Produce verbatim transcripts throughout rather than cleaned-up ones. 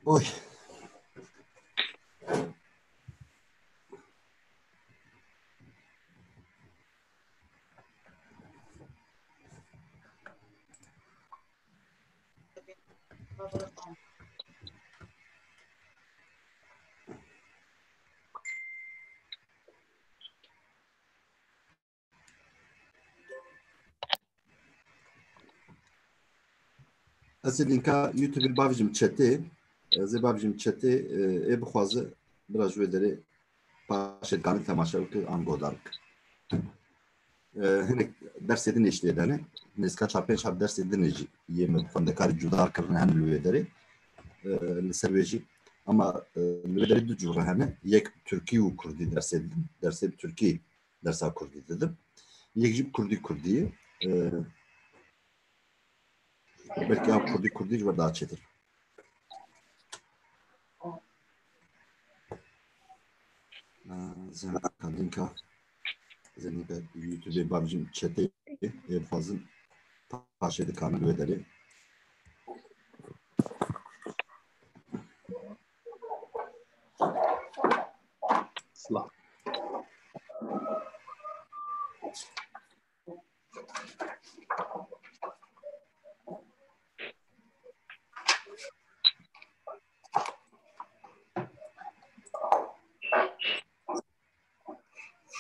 Oy. Ez ê linka YouTube-ê bavêjim chatê. Ez ê bavêjim chatê, e, ê bixwaze bira ji wê derê paşê dikane temaşe bike an guhdar bike. E, hinek dersê din ê ji lê dane. Nêzîka çar pênc heb dersê din ê jî yê me xwendekarî cuda kirine hene li wê derê. E, li ser wê jî. Ama, e, li wê derê du cûre hene. Yek Tirkî û Kurdî dersê din. Dersê bi Tirkî dersa Kurdî didim. Yek jî bi Kurdî Kurdî ye. E, belkî ev Kurdî Kurdî ji we daha çêtir. E, zin ka linka. Zin ka YouTube-ê bavêjim chatê. Ê bixwazin paşê dikanin wê derê. Silav.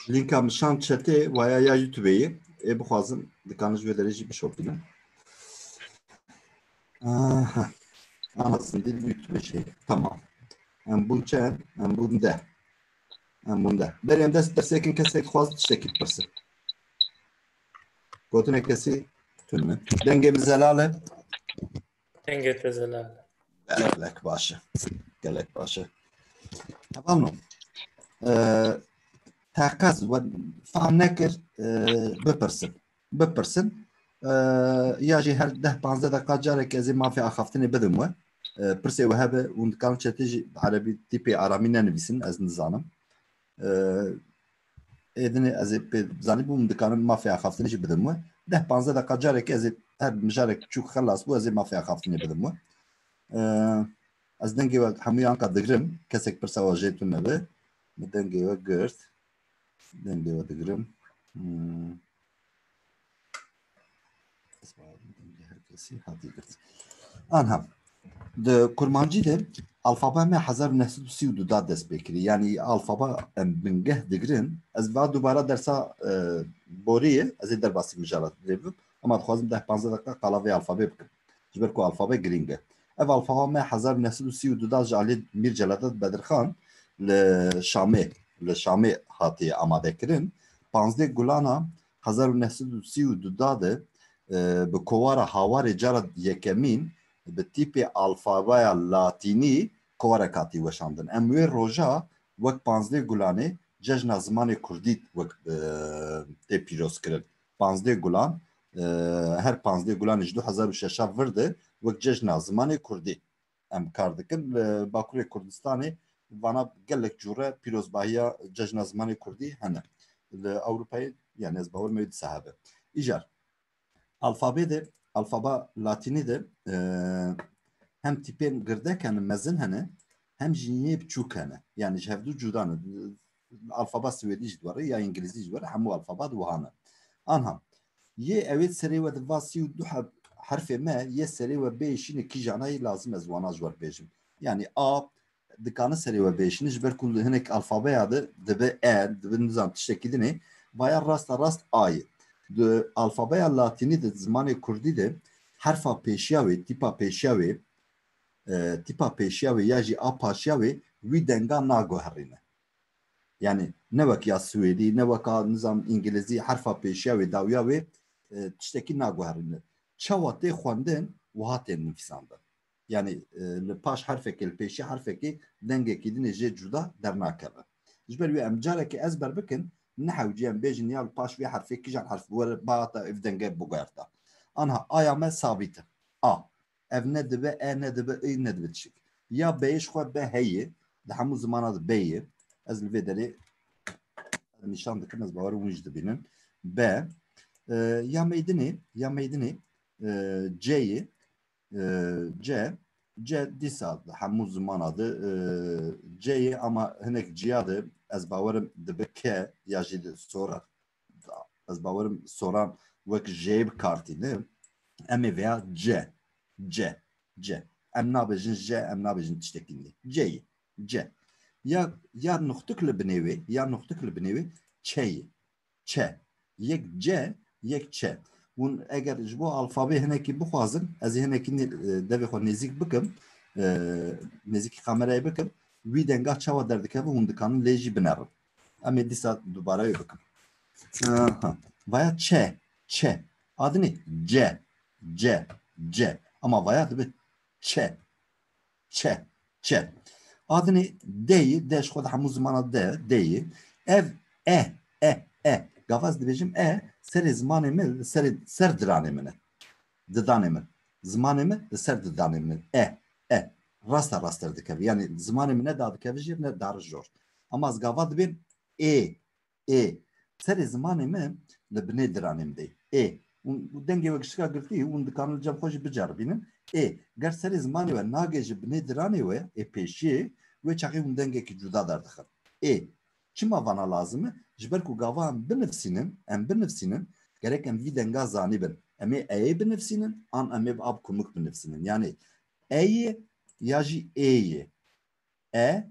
Linka min şand chatê, waya ya YouTube-ê ye. Ê bixwazin dikanin ji wê derê jî bişopînin. Aha. Ana zindî YouTube-ê jî. Tamam. Em bûn çend? Em bûn deh. Em bûn deh. Berê em dest bi pirsêkin, kesek dixwaz tiştekî bipirse. Gotinê kesî tune. Dengê min zelal e. Dengê te zelal e. Gelek baş e. Gelek baş e. Hevalno. E, teqez we fam nekir, e, bipirsin. Bipirsin. E, ya jî her deh panzdeh deqa carek ez ê mafê axaftinê bidim we. E, pirsê we hebe, hûn dikarin chatê jî bi erebî tîpê aramî nenivîsin, ez nizanim. E, Ê dinê ez ê pê zanîbûm, dikarim mafê axaftinê jî bidim we. Deh panzdeh deqa carekê ez ê her mijarek çûk xelas bû, ez ê mafê axaftinê bidim we. Ee, ez dengê we hemûyan ka digirim, kesek pirsa we jê tune be. Min dengê we girt. Dengê we digirim. Hmm. Her kesî hatî girt. Anha. Di kurmancî de alfabeya me hezar û neh sed û sî û du da dest pê kirî. Yanî alfaba em bingeh digirin. Ez va dubara dersa, e, borî ye. Ez ê derbasî mijara lê bibim. Ama dixwazim deh panzdeh deqa qala vê alfabê bikim. Ji ber ku alfabe girîng e. Ev alfaba me hezar û neh sed û sî û du da ji alî Mîr Celadet Bedirxan li Şamê, li Şamê hatiye amade kirin. Panzdeh Gulana hezar û neh sed û sî û du da de, e, bi kovara Hawarê cara yekemîn bi tîpê alfabeya latînî kovarek hatî weşandin. Em wê roja wek panzdeh Gulanê cejna zimanê kurdî wek, e, tê pîroz kirin. Panzdeh Gulan, e, her panzdeh Gulanê ji du hezar û şeş a vir de wek cejna zimanê kurdî em kar dikin. Li Bakurê Kurdistanê vana gelek cûre pîrozbahiya cejna zimanê kurdî hene. Li Ewropayê, yani ez bawer me wê dîsa hebe. Îcar, alfabê de, alfaba latînî de, e, hem tîpên girdek hene, mezin hene, hem jî yê biçûk hene. Yani ji hevdû cuda ne. Alfaba swêdî jî dwere ya îngilîzî jî were, hemû alfaba di wiha ne. Anha, yê ewê serê we di va sî û du heb-, herfê me, yê serê we bê şîne kîjana yê lazim ez wana ji we bêjim. Yani A, dikane serê we bêşîne, ji ber ku li hinek alfabeya de dibe E, dibe nizam tiştekî dinê, vaya rasta rast A ye. Di alfabeya latînî de zimanê kurdî de herfa pêşiya wê, tîpa pêşiya wê, e, tîpa pêşiya wê ya jî a paşiya wê wî denga naguherîne. Yani ne wek ya swêdî, ne weka nizam îngilîzî herfa pêşiya wê, dawiya wê, e, tiştekî naguherîne. Çawa tê xwendin, wiha tên nivîsandin. Yani, e, li paş herfekê, li pêşî herfekê dengekî dinê jê cuda dernakeve. Ji ber wê em carekê ezber bikin, ne hewcî em bêjin ya li paş vê herfê kîjan herf were bata ev denge biguherta. Anha aya me sabît e. A. Ev ne dibe E, ne dibe I, ne dibe tişik. Ya B'yê ji xwe be heye, di hemû zimana de be ye. Ez li vê derê nîşan dikim, ez bawer hûn jî dibînin. Be. E, ya meydinê, ya meydinê, e, C ye. E, C. C dîsa hemû zimana de, e, C ye, ama hinek ciya de ez bawerim dibe ke ya jî de sora. Ez bawerim soran wek J bi kar tîne. Em ê veya C, C, C. Em nabêjin J, em nabêjin tiştekî nî. C ye, C. Ya, ya nuxtik li binê wê, ya nuxtik li binê wê Ç ye. Ç. Yek C, yek Ç. Hûn eger ji bo alfabê hinekî bixwazin, ez ê hinekî nê-, e, devê xwe nêzîk bikim, e, nêzîkî kamerayê bikim, wî denga çawa derdikeve hûn dikanin lê jî binerin. Em ê dîsa dubare wê bikim. Aha. Vaya Ç, Ç. Adinê C, C, C. Ama vaya dibe Ç. Ç, Ç. Adinê D yê, D ji xwe de hemû zimana D, D yê. Ev E, E, E. Gava ez dibêjim E, serê zimanê min, serê, ser diranê min e. Didanê min. Zimanê min li ser didanê min e. E, e. Rasta rast derdikeve. Yanî zimanê min ne dadikeve jêr ne dar jor. Ama ez gava dibêm ê, ê. Serê zimanê min li binê diranê min de. Ê. Û, û dengê we giştika girtî, hûn dikanin li cem xwe jî biceribînin. Ê. Ger serê zimanê we nagê ji binê diranê we, ê pêşiyê, wê çaxê hûn dengekî cuda derdixin. Ê. Çima vana lazim e? Ji ber ku gava em binivsînin, em binivsînin, gerek em vî denga zanîbin. Em ê eyê binivsînin, an em ê bi ab kumik binivsînin. Yanî eyê ya jî êyê. E,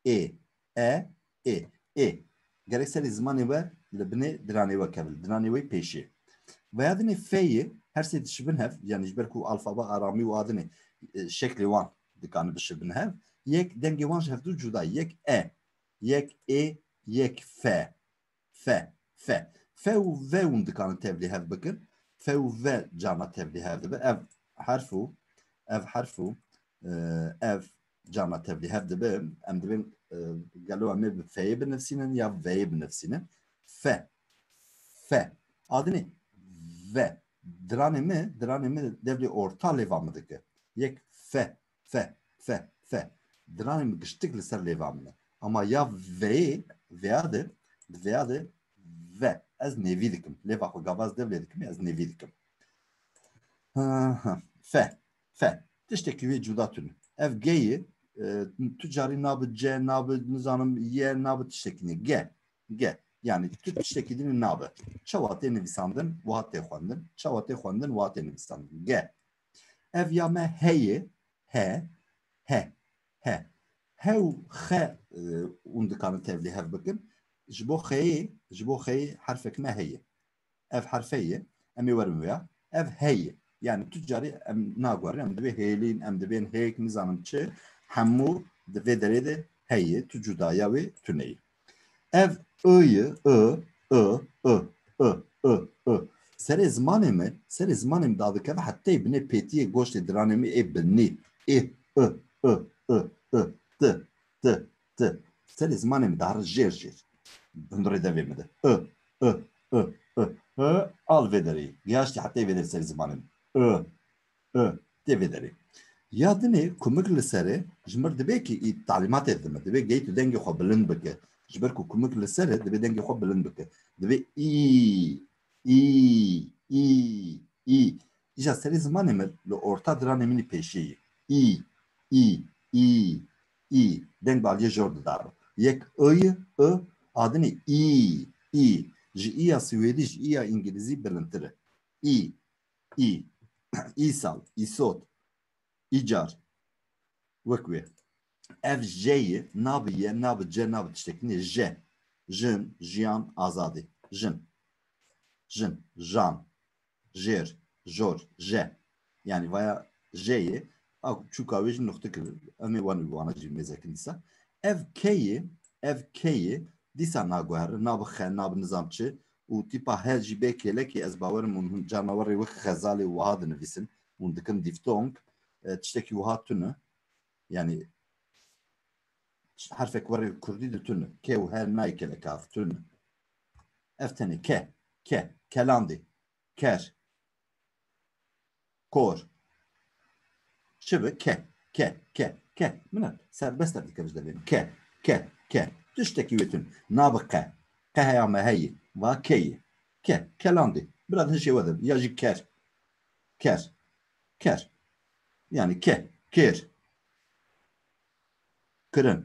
ê, e, ê, ê. Gerek serê zimanê we li binê diranê we kevin. Diranê we pêşê. Veya dinê feyê, her sê dişibin hev, yanî ji ber ku alfaba aramî û adinê, e, şeklê wan dikane bişibin hev. Yek dengê wan ji hevdu cuda. Yek e, yek ê, yek fe. Fe, fe. Fe û ve hûn dikanin tevlî hev bikin. Fe û ve carna tevlî hev dibe. Ev herf û, ev herf û, e, ev carna tevlî hev dibe. Em dibên, e, gelo em ê bi feyê binivsînin ya veyê binivsînin. Fe, fe. Adinê ve. Diranê min, diranê min devlê orta lêva min dike. Yek fe, fe, fe, fe. Diranê min giştik li ser lêva min e. Ama ya veyê, veya de, di veya de ve. Ez nêvî dikim. Lêva xwe gava ez devlê dikim, ez nêvî dikim. Ha, ha. Fe, fe. Tiştekî wê cuda tune. Ev G ye, e, tu carî nabe C, nabe, nizanim, Y, nabe tiştekî ne. G, G. Yanî tu tiştekî dinê nabe. Çawa tê nivîsandin, wiha tê xwendin. Çawa tê xwendin, wiha tê nivîsandin. G. Ev ya me he ye, he, he, he. He û xe, e, hûn dikanin tevlî hev bikin. Ji bo xeyê, ji bo xeyê herfek me heye. Ev herfe ye, em ê werin wêya. Ev he ye. Yanî tu carî em naguherin, em dibê hêlîn, em dibên hêk, nizanim çi. Hemû di vê derê de he ye, tu cudaya wê tune ye. Ev I ye, I, I, I, I, I, I. Serê zimanê me, serê zimanê me dadikeve hetê binê pêtiyê goştê diranê me ê binî. Ê, I, I, I, I, T, T, T. Serê zimanê me dare jêr jêr. Hundirê devê me de. I, I, I, I, I. Al vê derê. Gihaştî hetê vê derê serê zimanê me. I, I, tê vê derê. Ya dinê kumik li serê ji mir dibe ki î talîmatê dime. Dibe gey tu dengê xwe bilind bike. Ji ber ku kumik li serê dibe dengê xwe bilind bike. Dibe î, î, î, î. Îja serê zimanê min li orta diranê min î pêşê ye. Î, î, î, î. Deng baliyê jor didaro. Yek I, I, adinê î, î. Ji î ya swêdî, ji î ya îngilîzî bilindtir e. Î. Î, îsal, îsot, îcar. Wek wê. Ev J ye, nabe Y, nabe C, nabe tiştekî nê. J. Jin, jiyan, azadî. Jin. Jin, jan, jêr, jor, J. Yanî vaya J ye, a çûka wê jî nuxtik e. Em ê wan û wana jî mêzekin dîsa. Ev K ye, ev K ye, dîsa naguhere, nabe xe, nabe nizam çi. Û tîpa he jî bê kêlekê, ez bawerim hûn, hûn carna werê wek Xezalê wiha dinivîsin, hûn dikin dîftong, e, tiştekî wiha tune. Yanî herfek werê kurdî de tune. K û he nayê kêleka ev tune. Ev tenê ke, ke, kelandê, ker, kor. Çi bi? Ke, ke, ke, ke. Min e serbest derdikeve ji devê min. Ke, ke, ke. Tiştekî wê tune. Nabe qe. Qe heya me heye. Va ke ye. Ke, kelandê. Bira din şêwe de. Ya jî ker. Ker. Ker. Yanî ke, kêr. kirin.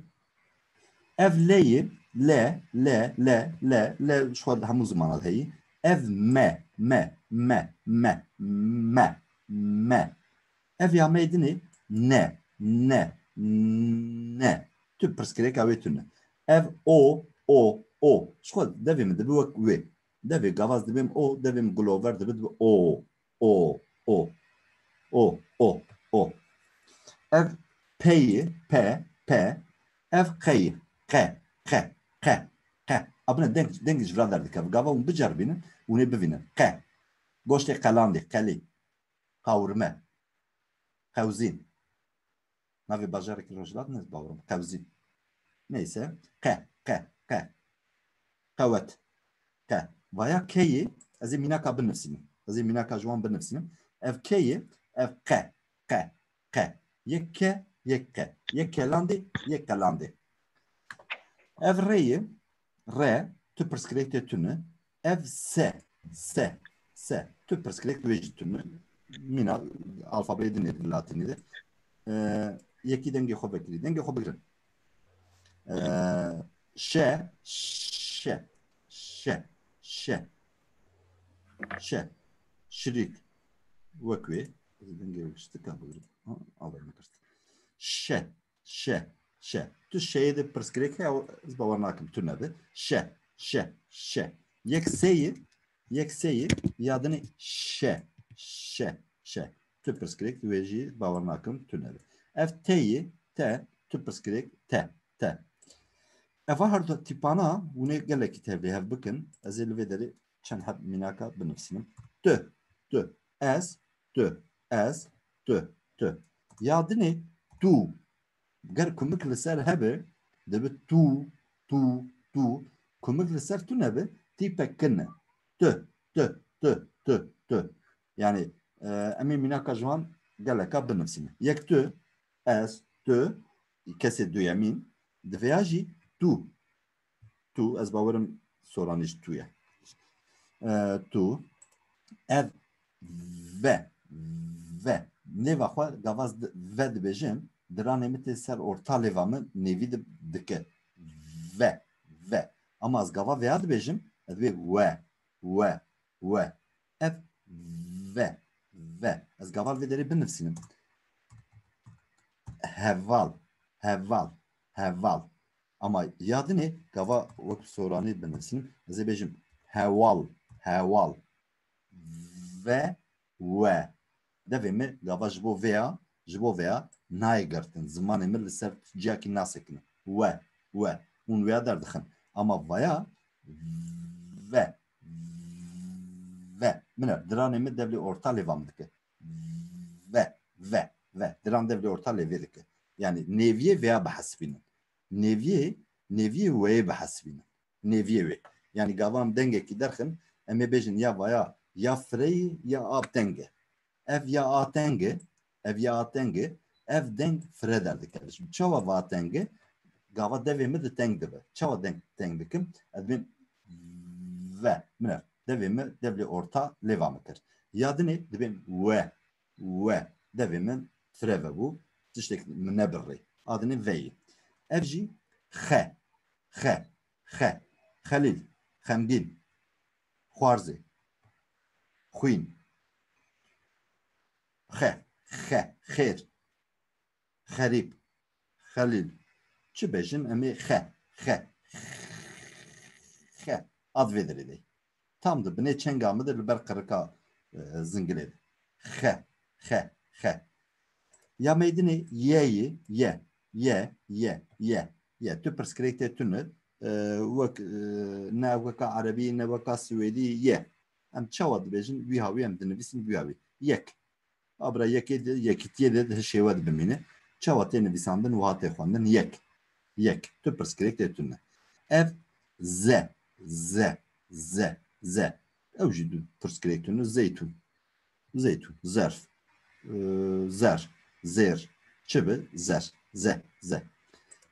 Ev leyê, le, le, le, le, le, ji xwe di hemû zimanan de heyî. Ev me, me, me, me, me, me. Ev ya me dinê, ne, ne, ne. Tu pirsgirêka wê tune. Ev o, o, o. Ji xwe devê min dibe wek wê. Devê gavaz dibêm o, devê min gulover dibe, dibe o. O, o. O, o, o. Ev peyê, pe, pe. Ev qeyê, qe, qe, qe, qe. Abine deng, dengê ji vira derdikeve. Gava hûn biceribînin, hûn ê bivînin. Qe. Goştê qelandê, qelê. Qawirme. Qewzîn. Navê bajarekî Rojhilat ne, bawerim. Qewzîn. Neyse. Qe, qe, qe. Qewet. Qe. Vaya keyê, ez ê mînaka binivsînim. Ez ê mînaka ji wan binivsînim. Ev keyê, ev qe, qe, qe. Yek ke, yek qe. Yek kelandê, yek qelandê. Ev reyê, re, tu pirsgirêk tê tune. Ev se, se, se. Tu pirsgirêk wê jî tune. Mîna alfabeyê din ê di latînî de. Ee, yekî dengê xwe vekirî. Dengê xwe bigirin. Ee, şe, şe, şe, şe, şe. Şirîk. Wek wê. Dengê wê ştika bigirin. Ha, alay min kir. Şe. Şe, şe. Tu şeyê de pirsgirêk heye, ez bawer nakim tu nebe. Şe, şe, şe. Yek seyê, yek seyê, ya dinê şe, şe, şe. Tu pirsgirêk wê jî bawer nakim tu nebe. Ev teyê, te, tu pirsgirêk te, te. Eva her du tîpana hûn ê gelekî tevlî hev bikin. Ez ê li vê derê çend heb mînaka binivîsînim. Tu, tu, ez, tu, ez, tu, tu. Ya dinê tu. Ger kumik li ser hebe, dibe tu, tu, tu. Kumik li ser tu nebe, tîpek kin e. Tu, tu, tu, tu, tu. Yani, e, em ê mînaka ji wan geleka binivîsîne. Yek tu, ez, tu, kesê duyemîn, di vêya jî tu. Tu, ez bawerim soranî ji tu ye. E, tu, ev ve, ve. Nêva xwe gava ez di-, ve dibêjim, diranê min tê ser orta lêva min nêvî di-, dike. Ve, ve. Ama ez gava veya dibêjim, ez dibê we, we, we. Ev ve, ve. Ez gava li vê derê binivîsînim. Heval, heval, heval. Ama ya dinê gava wek soranî binivîsînim. Ez ê bêjim hewal, hewal. Ve, we. Devê min gava ji bo vêya, ji bo vêya nayê girtin. Zimanê min li ser ciyakî nasekine. We, we. Hûn wêya derdixin. Ama vaya ve, ve. Min e, diranê min devlê orta lêva min dike. Ve, ve, ve. Diran devlê orta lêvê dike. Yani nêviyê vêya bihesibînin. Nêviyê, nêviyê weyê bihesibînin. Nêviyê wê. Yani gava em dengekî derxin, em ê bêjin ya vaya, ya fireyî, ya a teng e. Ev ya a teng e, ev ya a teng e, ev deng fire derdikeve. Çawa va teng e? Gava devê min di teng dibe. Çawa deng teng dikim? Ez dibêm ve. Min ev. Devê min devlê orta lêva min kir. Ya dinê dibêm we, we. Devê min fire vebû. Tiştek min nebirrê. A dinê veyî. Ev jî xe, xe, xe. Xelîl, xemgîn, xwarzê, xwîn. Xe, xe, xêr, xerîb, xelîl. Çi bêjin em ê xe, xe, xe. Ad vê derê de. Tam di binê çenga min de li ber qirika, e, zingilê de. Xe, xe, xe. Ya meydinê ye yê, ye, ye, ye, ye, ye. Tu pirsgirêk tê tune, e, wek, e, ne weka erebî, ne weka swêdî, ye. Em çawa dibêjin, wî hawî em dinivîsin, wî hawî. Yek. Abra yekê de, yekîtiyê de, de şêwe de bimîne. Çawa tê nivîsandin, wiha tê xwendin, yek. Yek. Tu pirsgirêk tê tune. Ev ze, ze, ze, ze. Ew jî du pirsgirêk tune, zeytûn. Zeytûn, zerf, e, zer, zêr, çi bi, zer, ze, ze.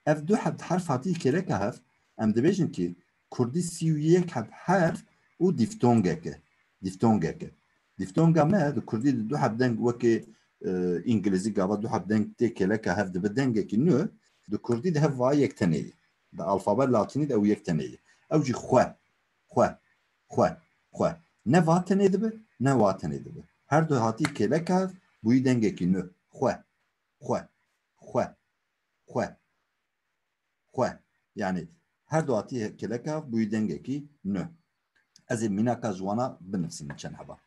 Ev du heb herf hatî kêleka hev, em dibêjin ki kurdî sî û yek heb herf û dîftongek e. Dîftongek e. Dîftonga me di kurdî di du heb deng wekê, e, îngilîzî gava du heb deng tê kêleka hev dibe dengekî nû, Di kurdî de hev va yek tenê ye. Di alfabe latînî de ew yek tenê ye. Ew jî xwe, xwe, xwe, xwe. Ne va tenê dibe, ne wa tenê dibe. Her du hatî kêleka hev bûyî dengekî nû. Xwe, xwe, xwe, xwe, xwe. Yanî her du hatî kêleka hev bûyî dengekî nû. Ez ê mînaka ji wana binivîsim çend heba.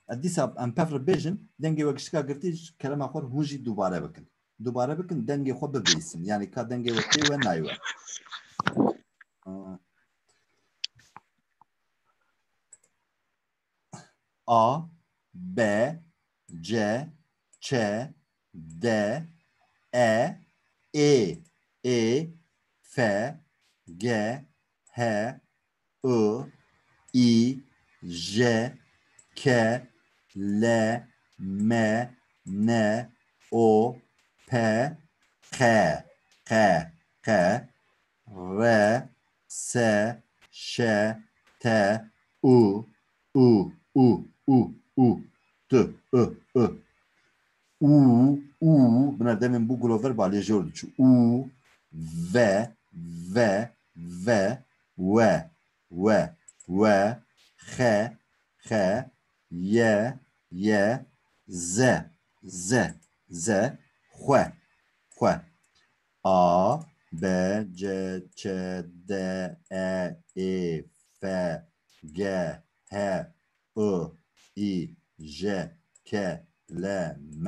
Ez dîsa em pevre bêjin, dengê we giştika girtî ji kerema xwe re hûn jî dubare bikin. Dubare bikin, dengê xwe bibihîsin. Yanî ka dengê we tê we nayê we. A, B, C, Ç, D, E, Ê, Ê, F, G, H, I, I, J, K, L, M, N, O, P, Q, Q, Q, R, S, Ş, T, U, U, U, U, U, T, I, I. U, U, bina demên bû gulover balê jor diçû. U, V, V, V, W, W, W, X, X, Y, Y, Z, Z, Z, Xwe, Xwe. A, B, C, Ç, D, E, Ê, F, G, H, I, I, J, K, L, M,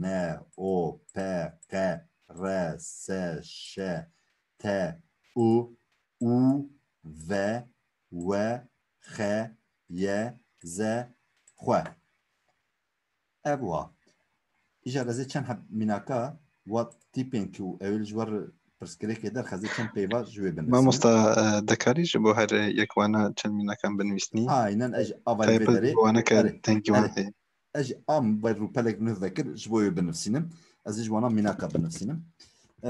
N, O, P, Q, R, S, Ş, T, U, U, V, W, X, Y, Z, Xwe. Ev wa. Îcar ez ê çend heb mînaka wa tîpên ku ewil ji we re pirsgirêkê derxist, ez ê çend peyva ji wê binivîsim. Mamosta, e, dekarî ji bo her yek wana çend mînakan binivîsnî? Aynen, ez ji a vay Taybet vê derê. Wana ke Erê, dengî wan erê. Heye. Ez ji a vay rûpelek nuh vekir ji bo wê binivîsînim. Ez ê ji wana mînaka binivîsînim. E,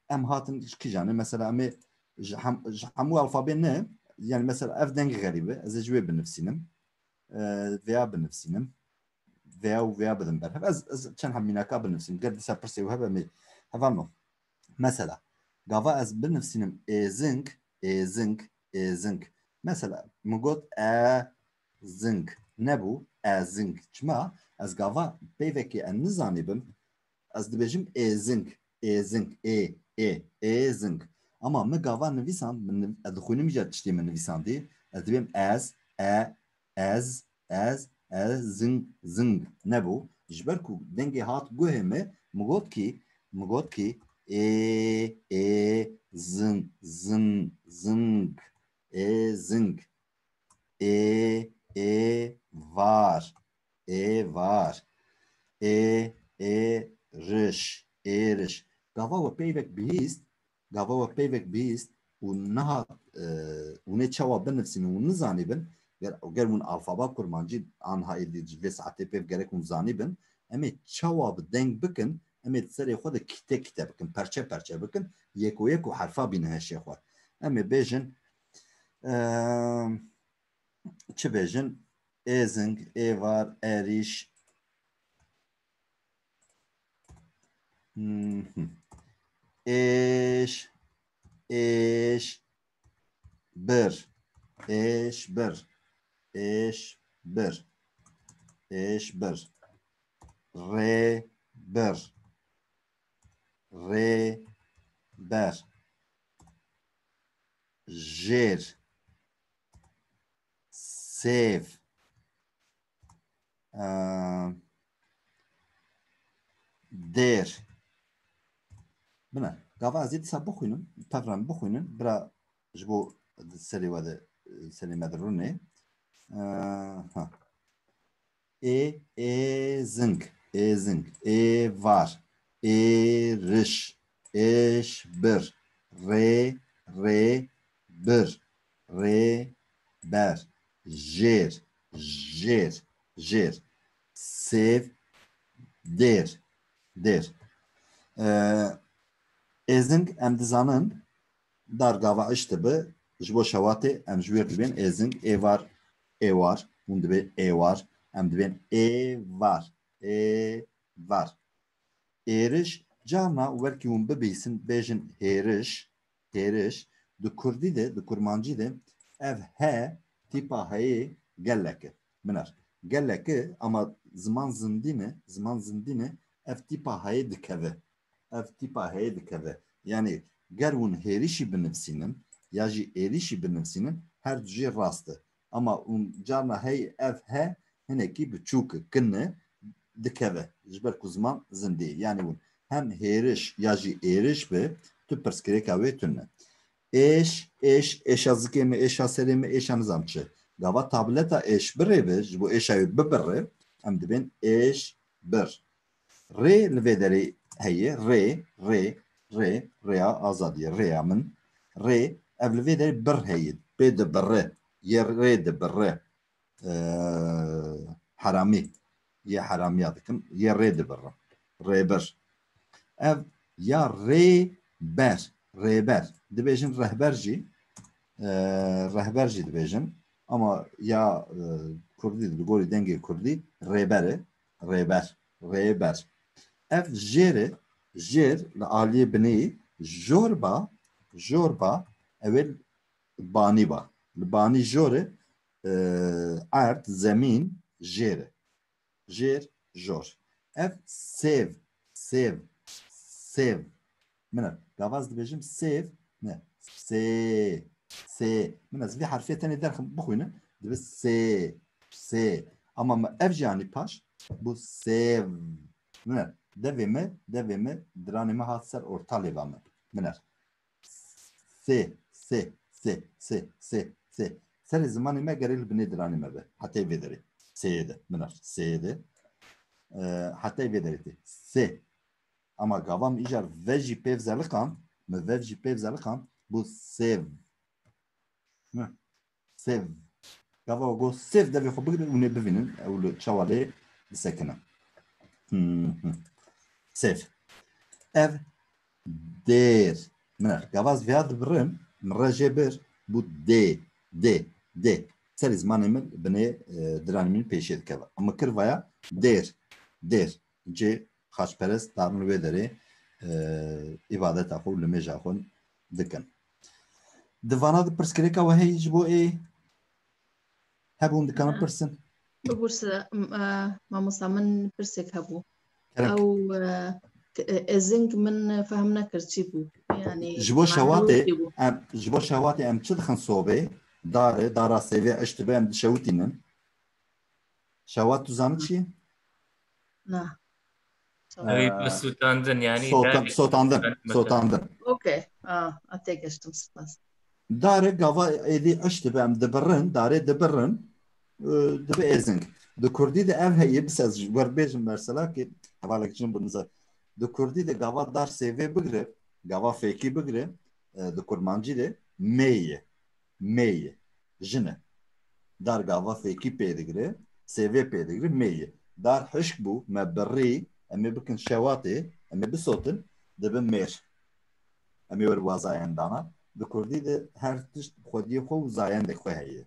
em hatin ji kîjanê? Mesela em ê ji hem-, ji hemû alfabê ne, yani mesela ev deng xerîb e, ez ê ji wê binivîsînim. E, veya binivîsînim. Veya û veya bidin ber hev. Ez, ez çend hem mînaka binivîsim. Ger dîsa pirsê wî hebe, em ê hevalno. Mesela, gava ez binivîsînim êzing, êzing, êzing. Mesela, min got e zing. Nebû e zing. Çima? Ez gava peyvekê e nizanîbim. Ez dibêjim êzing, êzing, ê, ê, êzing. Ama min gava nivîsand, min niv-, ez dixwînim îcar tiştê min nivîsandî. Ez dibêm ez, e, ez, ez, ez, zing, zing. Nebû. Ji ber ku dengê hat guhê me, min got kî, min got kî, ê, ê, zin, zin, zing, ê, zing. Ê, ê, var, ê, var. Ê, ê, riş, ê, riş. Gava we peyvek bihîst, gava we peyvek bihîst û niha, e, hûn ê çawa binivîsin û nizanîbin, ger, ger hûn alfaba kurmancî anha êdî ji vê saetê pêv gerek hûn zanîbin, em ê çawa bi deng bikin, em ê di serê xwe de kîte kîte bikin, perçe perçe bikin, yeko yeko herfa bîne hişê xwe. Em ê bêjin, e, çi bêjin? Êzing, êvar, êrîş, mhm, êş, êş, bir, êş, bir, êş, bir, êş, bir, rê, bir, rê, ber, jêr, sêv, e, dêr. Bine, gava ez ê dîsa bixwînim, pevran bixwînin, bira ji bo serê we de, serê me de rûnê. E, ha. Ê, êzing, êzing, êvar, êriş, êşbir, rê, rê, bir, rê, ber, jêr, jêr, jêr, sêv, dêr, dêr. Ee, êzing em dizanin, dar gava iş dibi, ji bo şewatê em ji wêr dibên êzing, êvar, êwar, hûn dibên êwar, em dibên êvar, êvar. Êriş, Carna welkî hûn bibîsin, bêjin hêriş, hêriş. Di kurdî de, di kurmancî de ev he tîpa heyê gelek e. Minar. Gelek e, ama ziman zindî ne, ziman zindî ne, ev tîpa heyê dikeve. Ev tîpa heyê dikeve. Yanî ger hûn hêrişî binivsînin, ya jî êrişî binivsînin, her du jî rast e. Ama hûn carna hey ev he hinekî biçûk e, kin e, dikeve. Ji ber ku ziman zindî ye. Yanî hûn hem hêriş ya jî êriş bi, tu pirsgirêka wê tune. Êş, êş, êşa zikê min, êşa serê min, êşa nizam çi. Gava tableta êş birê bi, ji bo êşa wê bibire, em dibên êş bir. Rê li vê derê heye, rê, rê, rê, rêya azadiyê, rêya min. Rê, ev li vê derê bir heye, pê dibire, yê rê dibire. Ee, heramî, yê heramiya dikim, yê rê dibire. Rêbir. Ev ya rêber, rêber. Dibêjin rehber jî, ee, rehber jî dibêjin. Ama ya, ee, kurdî, li gorî dengê kurdî rêber e. Rêber, rêber. Ev jêr e, jêr li aliyê binê jorba, jorba, ew ê banî ba. Li banî jor e, e, erd, zemîn, jêr e. Jêr, jor. Ev sêv, sêv, sêv. Min e, gava ez dibêjim sêv, ne, sê, sê. Min ez vê herfê tenê derxim bixwînim, dibe sê, sê. Ama me ev jî anî paş, bû sêv. Min e, devê me, devê me, diranê me hat ser orta lêva me. Min e. Sê, sê, sê, sê, sê, sê. Serê zimanê me gerê li binê diranê me be. Hetê vê derê. Sê de, min e, sê de. Ee, hetê vê derê tê. Sê. Ama gava min îcar ve jî pêv zeliqan, min vev jî pêv zeliqan, bû sêv. Hı. Sêv. Gava got sêv, devê xwe bigire û nê bivînin, ew li çawa lê disekine. Hı hı. Sêv. Ev dêr. Min e. Gava ez vêya dibirim, min re jê bir, bû dê, dê, dê. Serê zimanê min binê, e, diranê min pêşê dikeve. Min kir vaya dêr, dêr. Cê xaçperest darin wê derê, e, îbadeta xwe û limêja xwe dikin. Di vana de pirsgirêka we heye ji bo ê? Hebûn dikarin pirsin? Bibûrse, m-, e, mamosta min pirsek hebû. Kerem. Ew, e, t-, e, êzing min fehm nekir çi bû. Yanî, ji bo mana şewatê, wê çi bû? Em, ji bo şewatê em çi dixin sobê? Dar e, dara sêvê eş dibe em dişewitînin. Şewat tu zanî çi ye? Na. Ew ê bi sotandin, yanî sotan-, darê sotandin, sotandin. Okey. A, a têgeştim, spas. Darê gava êdî eş dibe, em dibirin, darê dibirin, e, dibe êzing. Di kurdî de ev heye, bis ez ji wer bêjim mesela ki hevalek jin binize. Di kurdî de gava dar sêvê bigire, gava fêkî bigire, e, di kurmancî de mêye. Mêye. Jin e. Dar gava fêkî pê digire, sêvê pê digire, mêye. Dar hişk bû, me birî, em ê bikin şewatê, em ê bisotin, dibe mêr. Em ê wer wa zayendana. Di kurdî de her tişt xwediyê xwe û zayendê xwe heye.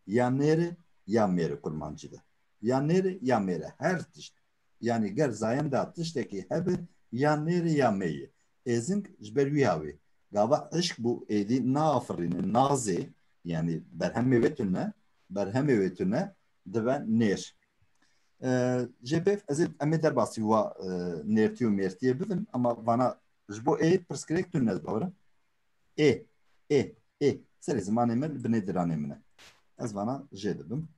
Ya nêr e, ya mêr e kurmancî de. Ya nêr e, ya mêr e. Her tişt. Yanî ger zayenda tiştekî hebe, ya nêr e, ya mêr e. Êzing ji ber wî hawê. Gava hişk bû, êdî naafirîne, nazê, yanî berhemê wê tune, berhemê wê tune dibe nêr. E, jê pêv ez ê, em ê derbasî wa, e, nêrtî û mêrtiyê bibin, ama vana ji bo ê pirsgirêk tune ez bawer im. Ê, ê, ê. Serê zimanê me li binê diranê min e. Ez vana jê dibim.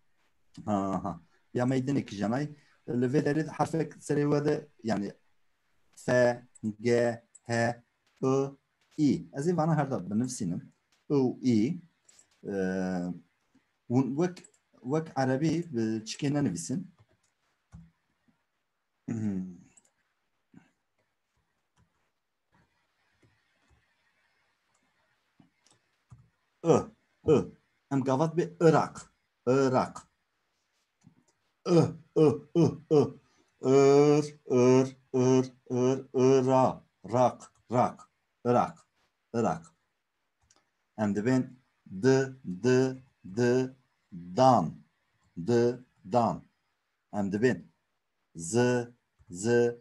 Ha, ha. Ya meydinekî janay. Li vê derê de herfek serê we de, yanî F, G, H, I, I. Ez ê vana her da binivsînim. I û I. Ee, hûn wek, wek erebî bi çikê nenivîsin. Hmm. I, I. Em gavat bê Iraq. Iraq. I, I, I, I. Ir, ir, ir, ir, ira. Raq, raq. Iraq. Iraq. Em dibên di, di, di, dan. Di, dan. Em dibên zi, zi,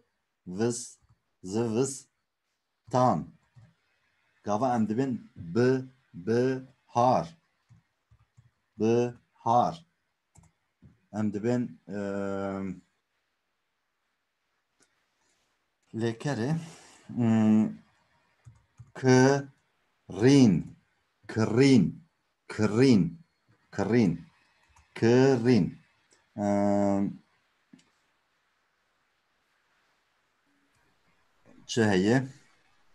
vis, Zivistan. Gava em dibên bi, bihar. Bihar. Em dibên, e, lêkerê, hmm, kirîn. Kirîn. Kirîn. Kirîn. Kirîn. Em, çi heye?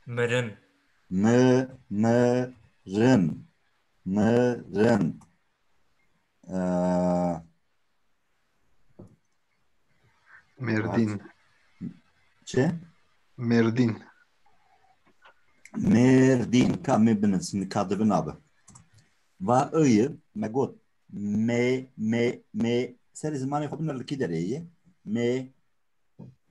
Mirin. Mi, mirin. Mirin. Ee, Mêrdîn. Çi? Mêrdîn. Mêrdîn. Ka me binin, şimdi ka dibin abi. Va ı'yı, me got. Me, me, me. Serê zimanê xwe biner li kî derê ye? Me.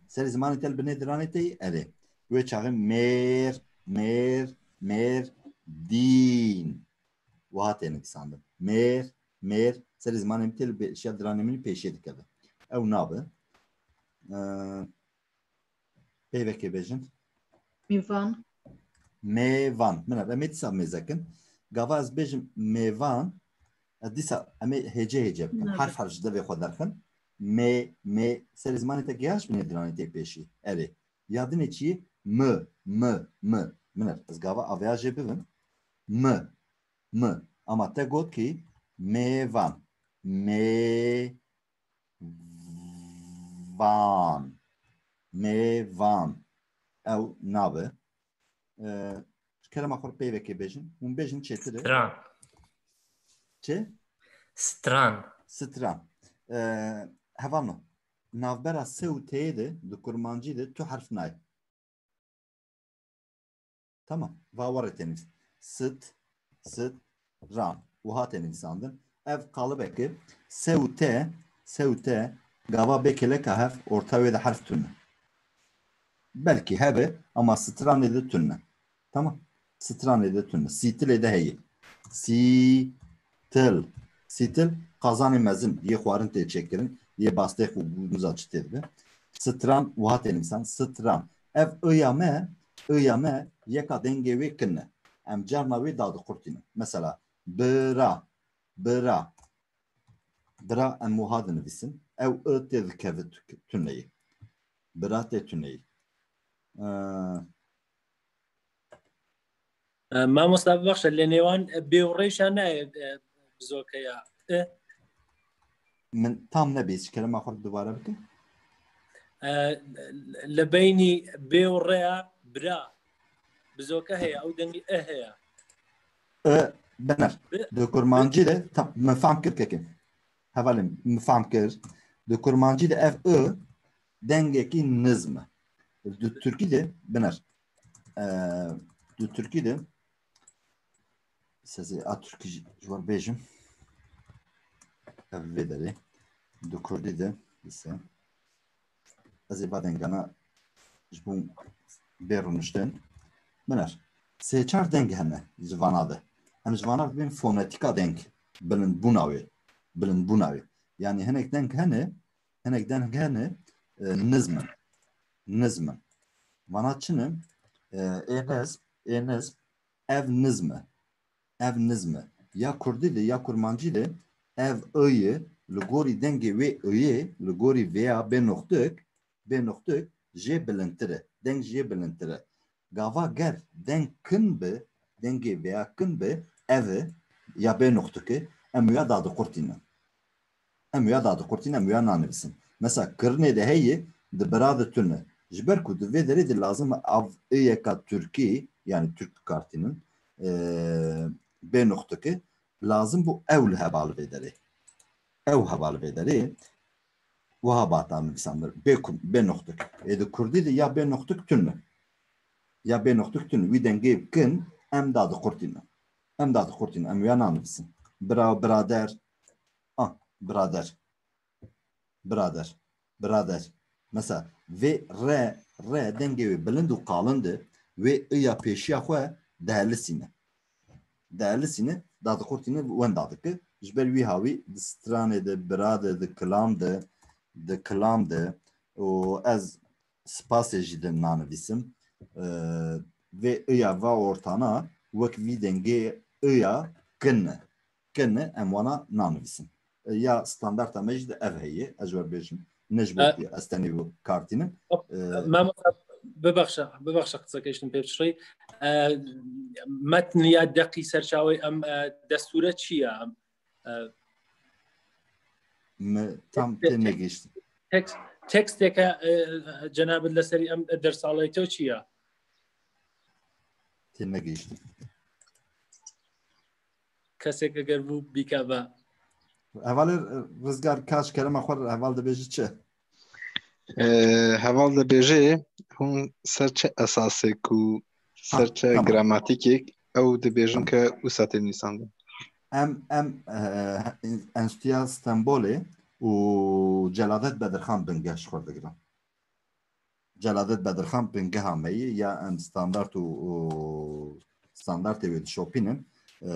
Serê zimanê te li binê diranê te ye? Erê. Wê çaxê mêr, mêr, mêr, dîn. Wiha tê nivîsandin. Mêr, mêr. Serê zimanê min tê li bê-, şiya diranê min pêşê dikeve. Ew nabe. Ee, Peyvekê bêjin. Mêvan. Mêvan. Min em ê dîsa mêze kin. Gava ez bêjim mêvan, ez dîsa em ê hêce hêce bikin. Nabe. Herf herf ji devê xwe derxin. Mê, mê. Serê zimanê te giyaş binê diranê tê pêşî. Erê. Ya dinê çi? Mi, mi, mi. Min ev. Ez gava aveya jê bibim. Mi, mi. Ama te got ki mêvan. Mê, van. Mêvan. Ew nabe. Ee, kerema xwe peyvekê bêjin. Hûn bêjin çêtir e. Stran. Çi? Stran. Stran. Ee, hevalno. Navbera S û T'yê de, di kurmancî de tu herf nayê. Tamam. Va werê tê nivîs. Sit, sit, ran. Wiha tê nivîsandin. Ev qalibeke S û T, S û T, gava bê kêleka hev, orta wê de herf tune. Belkî hebe, ama stranê de tune. Tamam. Stranê de tune. Sîtilê de heye. Sîtil. Sîtil qazanê mezin, yê xwarin tê çêkirin, yê bastêx û gûniza çi tê dibe. Stran, wiha tê nivîsan, stran. Ev ı'ya me, ı'ya me, yeka dengê wê kin e. Em carna wê dadiqurtînin. Mesela, bira, bira. Bira em wiha dinivîsin. Ew ı tê dikeve tu-, tuneyê. Bira tê tuneyê. Ee, E, mamosta, bibexşe, lê nêwan, e, bê û rêşa nayê, e, bizokeya. E? Min tam nebîst, ji kerema xwe dubare bike. E, li beynî bê û rêya bira bizoke heye, ew dengî e heye. E, biner. Bi- Di kurmancî de, tam, min fam kir kekê. Hevalên, min fam kir. Di kurmancî de ev ı dengekî nizm e. Di tirkî de, biner. E, di tirkî de, sezê a tirkî ji, ji we bêjim. Ev vê derê. Di kurdî de ise, ez ê va dengana ji bo bê rûniştin. Biner. Sê çar deng hene ji vana de. Em ji vana dibên fonetîka deng. Bilindbûna wê. Bilindbûna wê. Yanî hinek deng hene, hinek deng hene, e, nizm in. Nizm in. Vana çi ne? E, ê nizm, ê nizm, ev nizm e. Ev nizm e. Ya kurdî de, ya kurmancî de ev ı'yê, li gorî dengê wê ı'yê, li gorî vêya bê noxtik, bê noxtik jê bilindtir e. Deng jê bilindtir e. Gava ger deng kin bi, dengê vêya kin bi, ev e, ya bê noxtik e, em wêya dadiqurtînin. Em wêya dadiqurtînin, em wêya nanivîsin. Mesela, kirinê de heye, di bira de tune. Ji ber ku di vê derê de lazim e av ê yeka tirkî, yanî tirk dikartînin, e, bê noxtike, lazim bû ew li heba li vê derê. Ew heba li vê derê, wiha bata nivîsandin, bê ku-, bê noxtik. Ê di kurdî de ya bê noxtik tune. Ya bê noxtik tune. Wî dengê kin, em dadiqurtînin. Em dadiqurtînin, em wêya nanivîsin. Bira, birader, Ah, birader. Birader. Birader. Mesela, vê re, re dengê wê bilind û qalind e, wê ı'ya pêşiya xwe dihelisîne. Dihelisîne, dadiqurtîne, wenda dike. Ji ber wî hawî di stranê de, bira de, di kilam de, di kilam de û ez spasê jî de nanivîsim. E, vê ıya va ortana wek vî dengê ıya kin e. Kin e, em wana nanivîsim. E, ya standarta me jî de ev heye, ez ji we bêjim. Ne ji bo E, ku ez tenê wek kartînim. E, Mamosta, bibaxşe, bibaxşe qiseke iştim pê biçirî. E, metn ya deqî serçawê em, e, destûre çi ye? Em, e, Me tam te-, tê te-, negihiştin. Tekst, teksteke, e, cenabit leserî em dersalê te çi ye? Tê negihiştin. Kesek eger bû bike ve. Hevalê, e, Rizgar, ka ji kerema xwe re heval dibêje çi? E, heval dibêje hûn ser çi esasê ku Ha, ser çi tamam. gramatîkek ew dibêjin ke wisa tê nivîsandin? Em, em, e, Enstitûya Stenbolê û Celadet Bedirxan bingeh ji xwe digirin. Celadet Bedirxan bingeha me ye, ya em standart û, û standartê wê dişopînin, e,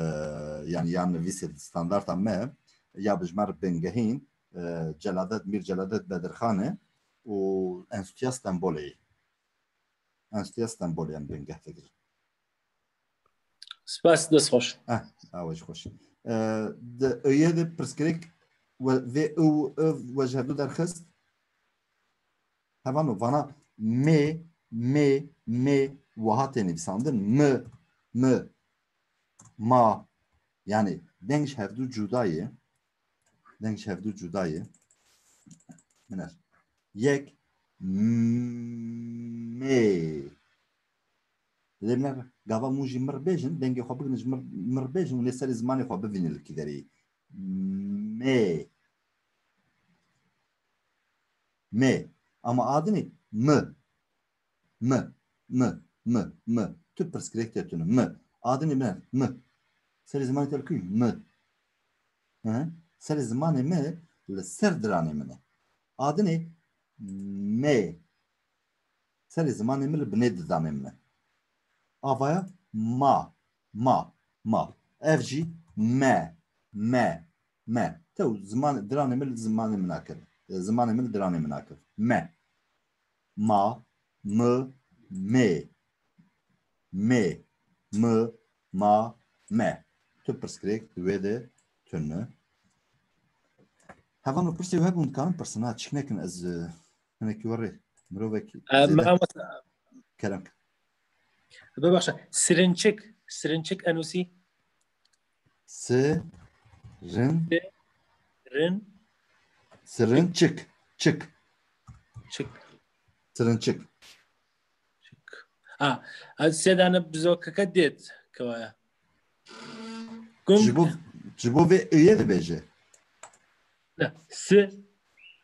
yani ya nivîsê standarta me, ya bi ji me re bingehîn, e, Celadet, Mîr Celadet Bedirxan e û Enstitûya Stenbolê ye. Enstitûya Stenbolê em bingeh digirin. Spas, dest xweş. Eh, awe jî xweş. E, di iyê de pirsgirêk we, vê û û we ji hevdu derxist? Hevano, vana mê, mê, mê wiha tê nivîsandin. Mi, mi, ma. Yani deng ji hevdu cuda ye. Deng ji hevdu cuda ye. Biner. Yek, m-, mê. Lê biner, gava hûn jî mir bêjin, dengê xwe bigrin ji mir, mir bêjin û lê serê zimanê xwe bivînin li kî derê. Mê. Mê. Ama a dinê mi. Mi. Mi. Mi. Mi. Tu pirsgirêk te tune. Mi. A dinê min. Mi. Serê zimanê te li ku? Mi. Hı? Serê zimanê min li ser diranê min e. A dinê mê. Serê zimanê min li binê didanê min e. Avaya ma, ma, ma. Ev jî me, me, me. Tew ziman, diranê min li zimanê min akir. E, zimanê min li diranê min akir. Me. Ma, mi, mê. Mê, mi, ma, me. Tu pirsgirêk di wê de tune. Hevan û pirsê we hebûn dikarin pirsin, ha, çik nekin ez, e, hinekî we rê. Mirovek E, zêde mamosta, kerem. Bibaxşe. Sirinçik. Sirinçik enûsî. Sirin. Rin. Sirin çik. Çik. Çik. Sirin çik. Çik. Ha, ez sêdane bizokeke dêt kewaya. Gum. Ji bo, ji bo vê iyê dibêje. Ne. Si.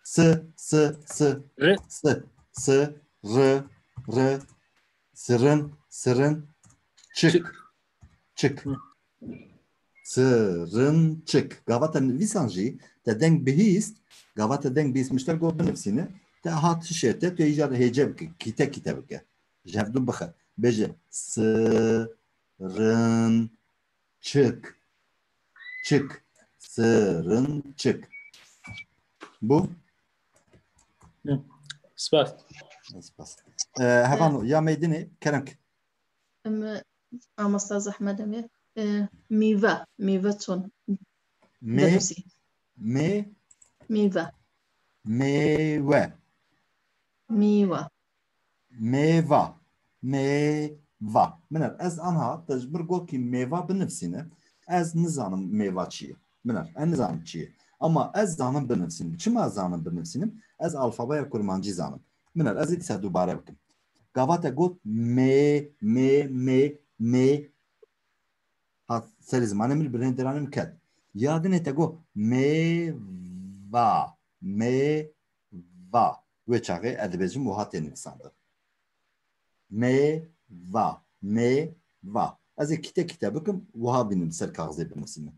Si, si, si. Ri. Si, si, ri, ri. Sirin, sirin. Çik. Çik. Çik. Hı. Sirin çik. Gava te nivîsan jî, te deng bihîst, gava te deng bihîst, mişter got binivîsîne, te hat hişê te, tu îcar hêce bike, kîte kîte bike. Ji hevdu bixe. Bêje, sirin çik. Çik. Sirin çik. Bû? Hı. Spas. Spas. E, Hevan, ya meydinê, kerem ki. Em, Mamosta zehmet em ê, e, mîve, mîve çon Mê, dinivîsî? Mê, Mîve. Mêwe. Mîve. Mêva. Mêva. Miner, ez anha te ji mir got kî mêva binivîsîne. Ez nizanim mêva çi ye. Miner, ez nizanim çi ye. Ama ez zanim binivîsînim. Çima zanim binivîsînim? Ez alfabeya kurmancî zanim. Miner, ez ê dîsa dubare bikim. Gava te got mê, mê, mê, mê. Hat serê zimanê min, li binê diranê min ket. Ya dinê te got mêva, mêva. Wê çaxê ez dibêjim wiha tê nivîsandin. Mêva, mêva. Ez ê kîte kîte bikim, wiha bînim ser kaxizê binivîsînim.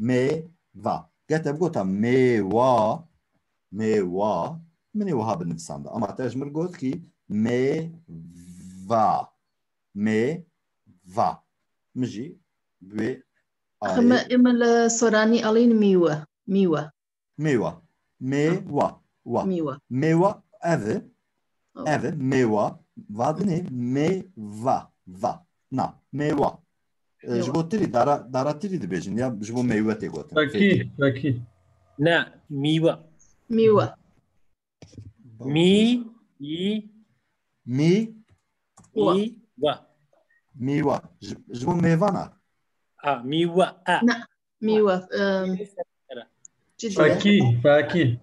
Mêva. Ge te bigota mêwa, mêwa, min ê wiha binivîsanda. Ama te ji min got kî mêva, mêva. Min jî bi wê Axir me, ayê ê min li soranî alîn mîwe, mîwe. Mêwa. Mêwa. Wa. Mîwe. Mêwa ev e. Ev e, mêwa. Va dinê, mêva. Va. Na, mêwa. E, ji bo tirî, dara, dara tirî dibêjin ya ji bo meywe tê gotin. Fekî, fekî. Ne, mîwe. Mîwe. Mî, î, Mî, Wa. î, we. mîwa. Ji, ji bo mêvana. A, mîwe, e. Ne. Mîwe. Em, çi dibe? Fekî, fekî.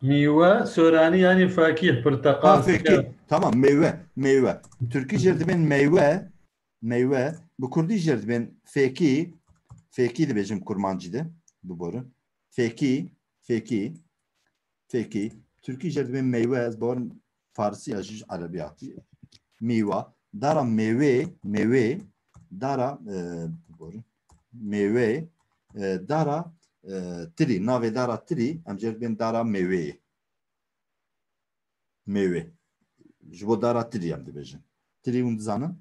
Mîwe, soranî yanî fekî, pirteqal. Ha, fekî. Tamam, meywe, meywe. Tirkî jê dibên meywe, meywe. Bi kurdî jê dibên fekî. Fekî dibêjin kurmancî de. Biborin. Fekî, fekî, fekî. Tirkî jê dibên meywe, ez bawerim Farsî ya jî ji Erebî hatî. Mîwa. Dara mêwê, mêwê. Dara, e, biborin. Mêwê. E, dara, e, tirî. Navê dara tirî, em jê dibên dara mêweyê. Mêwê. Ji bo dara tirî em dibêjin. Tirî hûn dizanin?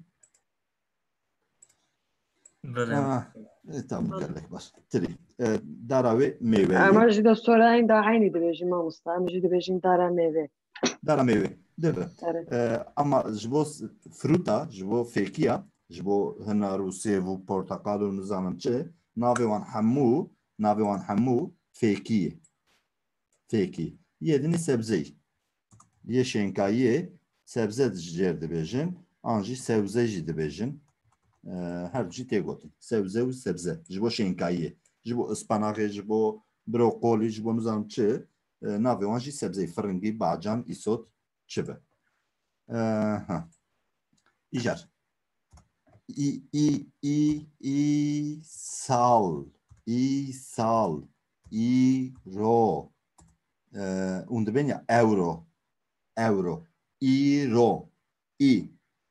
Belê. Ha, e, tamam, gelek baş. Tirî. E, dara wê mêwe ye. Ama jî de sorayên da eynî dibêjin mamosta. Em jî dibêjin dara mêve. Dara mêwe. Dibe. Dara. E, ama ji bo s-, fruta, ji bo fêkiya, ji bo hinar û sêv û porteqal û nizanim çi, navê wan hemû, navê wan hemû fêkî ye. Fêkî. Yê dinî sebzeyî. Yê şênkayiyê sebze jêr dibêjin, an jî sewze jî dibêjin. E, her jî tê gotin. Sewze û sebze. Ji bo şênkayiyê. Ji bo ıspanaxê, ji bo brokolî, ji bo nizanim çi. E, navê wan jî sebzeyî, firingî, bacan, îsot, çi be. E, ha. Îcar. Î, î, î, îsal. Îsal. Îro. E, hûn dibên ya ewro. Ewro. Îro. Î.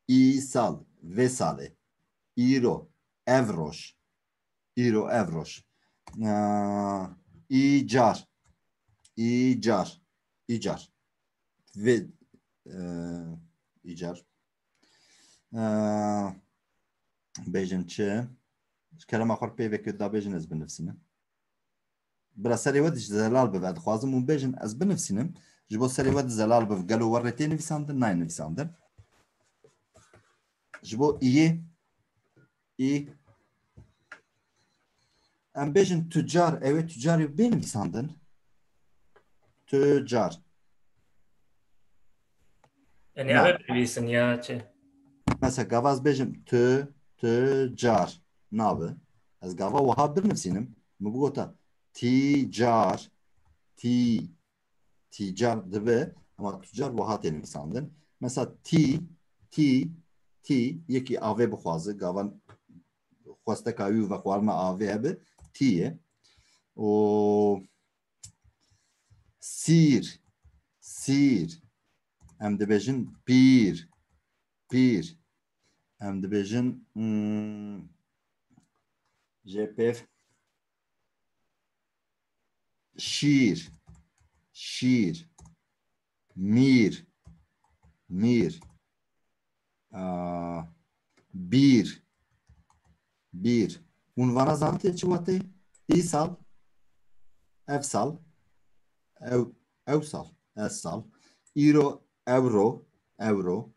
Îsal. Vê salê. Îro. Ev roj. Îro, ev roj. E, îcar. Îcar. Îcar. Vê, e, îcar. E, bêjin çi? Ji kerema xwe pê vekê da bêjin ez binivîsînim. Bira serê we dişt zelal bibe. Dixwazim hûn bêjin ez binivîsînim. Ji bo serê we di zelal bibe. Gelo we rê tê nivîsandin, nayê nivîsandin. Ji bo îyê, î. Em bêjin tucar, ew ê tucarê bê nivîsandin. Tucar. Yani Na. Ev binivîsin ya çi? Mesela gava ez bêjim tu, tucar. Nabe. Ez gava wiha binivîsînim. Min bigota ticar, tî, ticar dibe, ama tucar wiha tê nivîsandin. Mesela tî, tî, tî, yekî avê bixwaze, gavan xwesteka wî û vexwarina avê hebe, tî ye. Û sîr, sîr. Em dibêjin pîr, pîr. Em dibêjin, hmm, jê pêv şîr, şîr. Mîr, mîr. Aa, bîr, bîr. Hûn vana zanitê çi watê? Îsal, ev sal, ew, ew sal, ez sal. Îro, ewro, ewro.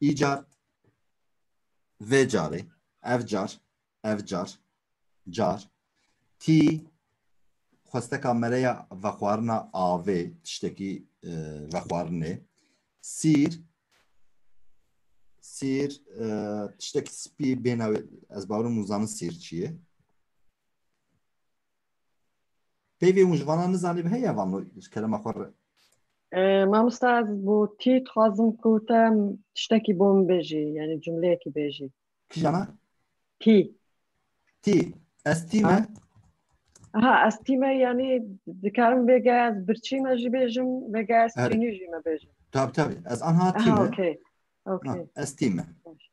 Îcar, vê carê, ev car, ev car, car. Tî, xwesteka me re ya vexwarina avê, tiştekî, e, vexwarinê. Sîr, sîr, e, tiştekî spî bêna wê, ez bawerim hûn zanin sîr çi ye. Peyvê hûn ji vana nizanî bi heye van ji kerema xwe re. E, mamosta ez bo tî dixwazim ku te tiştekî bo min bêjî, yani cumleyekî bêjî. Kijana? Tî. Tî. Ez tî me. Ha. Ha, ez tî me, yani dikarim vêga ez birçî me jî bêjim, vêga ez Her- çînî jî me bêjim. Tabii tabii. Ez anha tî Aha, me. okey. Ha, Okey. ez tî me. Baş.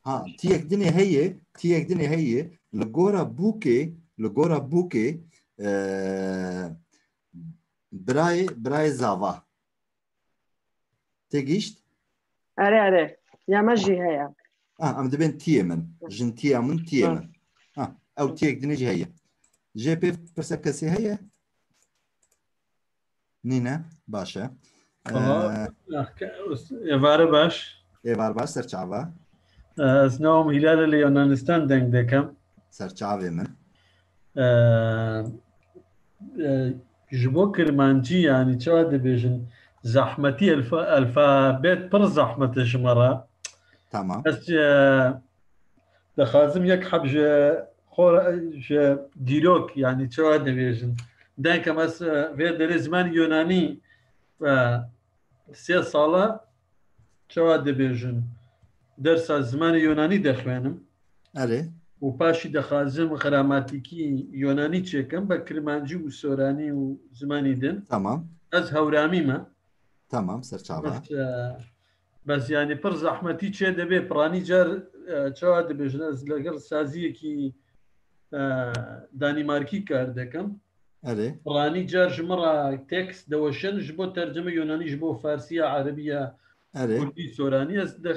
Ha, tiyek dinê heye, tiyek dinê heye. Li gora bûkê, li gora bûkê, e, birayê, birayê zava. Tê gihîşt? Erê, erê. Ya me jî heye. Ha, em dibên tiyê min. Jin tiya min, tiyê Ha. min. Ha, ew tiyek dinê jî heye. Jê pê pirse kesê heye? Nîne, baş e. Aha. Ee, ah, ke-, us-, êvare baş. Êvar baş, ser çava. Ee, ez navim Hilal e, li Yunanistan deng dekem. Ser çavê min. Ee, e, ji bo kirmancî, yanî çawa dibêjin, zehmetî, elfa-, alfabet pir zehmet e ji me re. Tamam. Ez, e, dixwazim yek heb ji xwe re, ji dîrok, yanî çawa dibêjin. Deng em ez, e, vê derê zimanê Yunanî, e, sê sala çawa dibêjin, dersa zimanê Yunanî dixwênim. Erê. Û paşî dixwazim gramatîkî Yunanî çêkim, be kirmancî û soranî û zimanî din. Tamam. Ez hewramî me. Tamam, ser çava. Bes, e, bes yanî pir zehmetî çê dibê, piranî car, e, çawa dibêjin, ez legel saziyekî, e, Danîmarkî kar dikim. Erê. Piranî car ji min re tekst diweşin, ji bo tercime Yunanî, ji bo Farsiya, Erebiya, Erê. Kurdî, Soranî, ez de,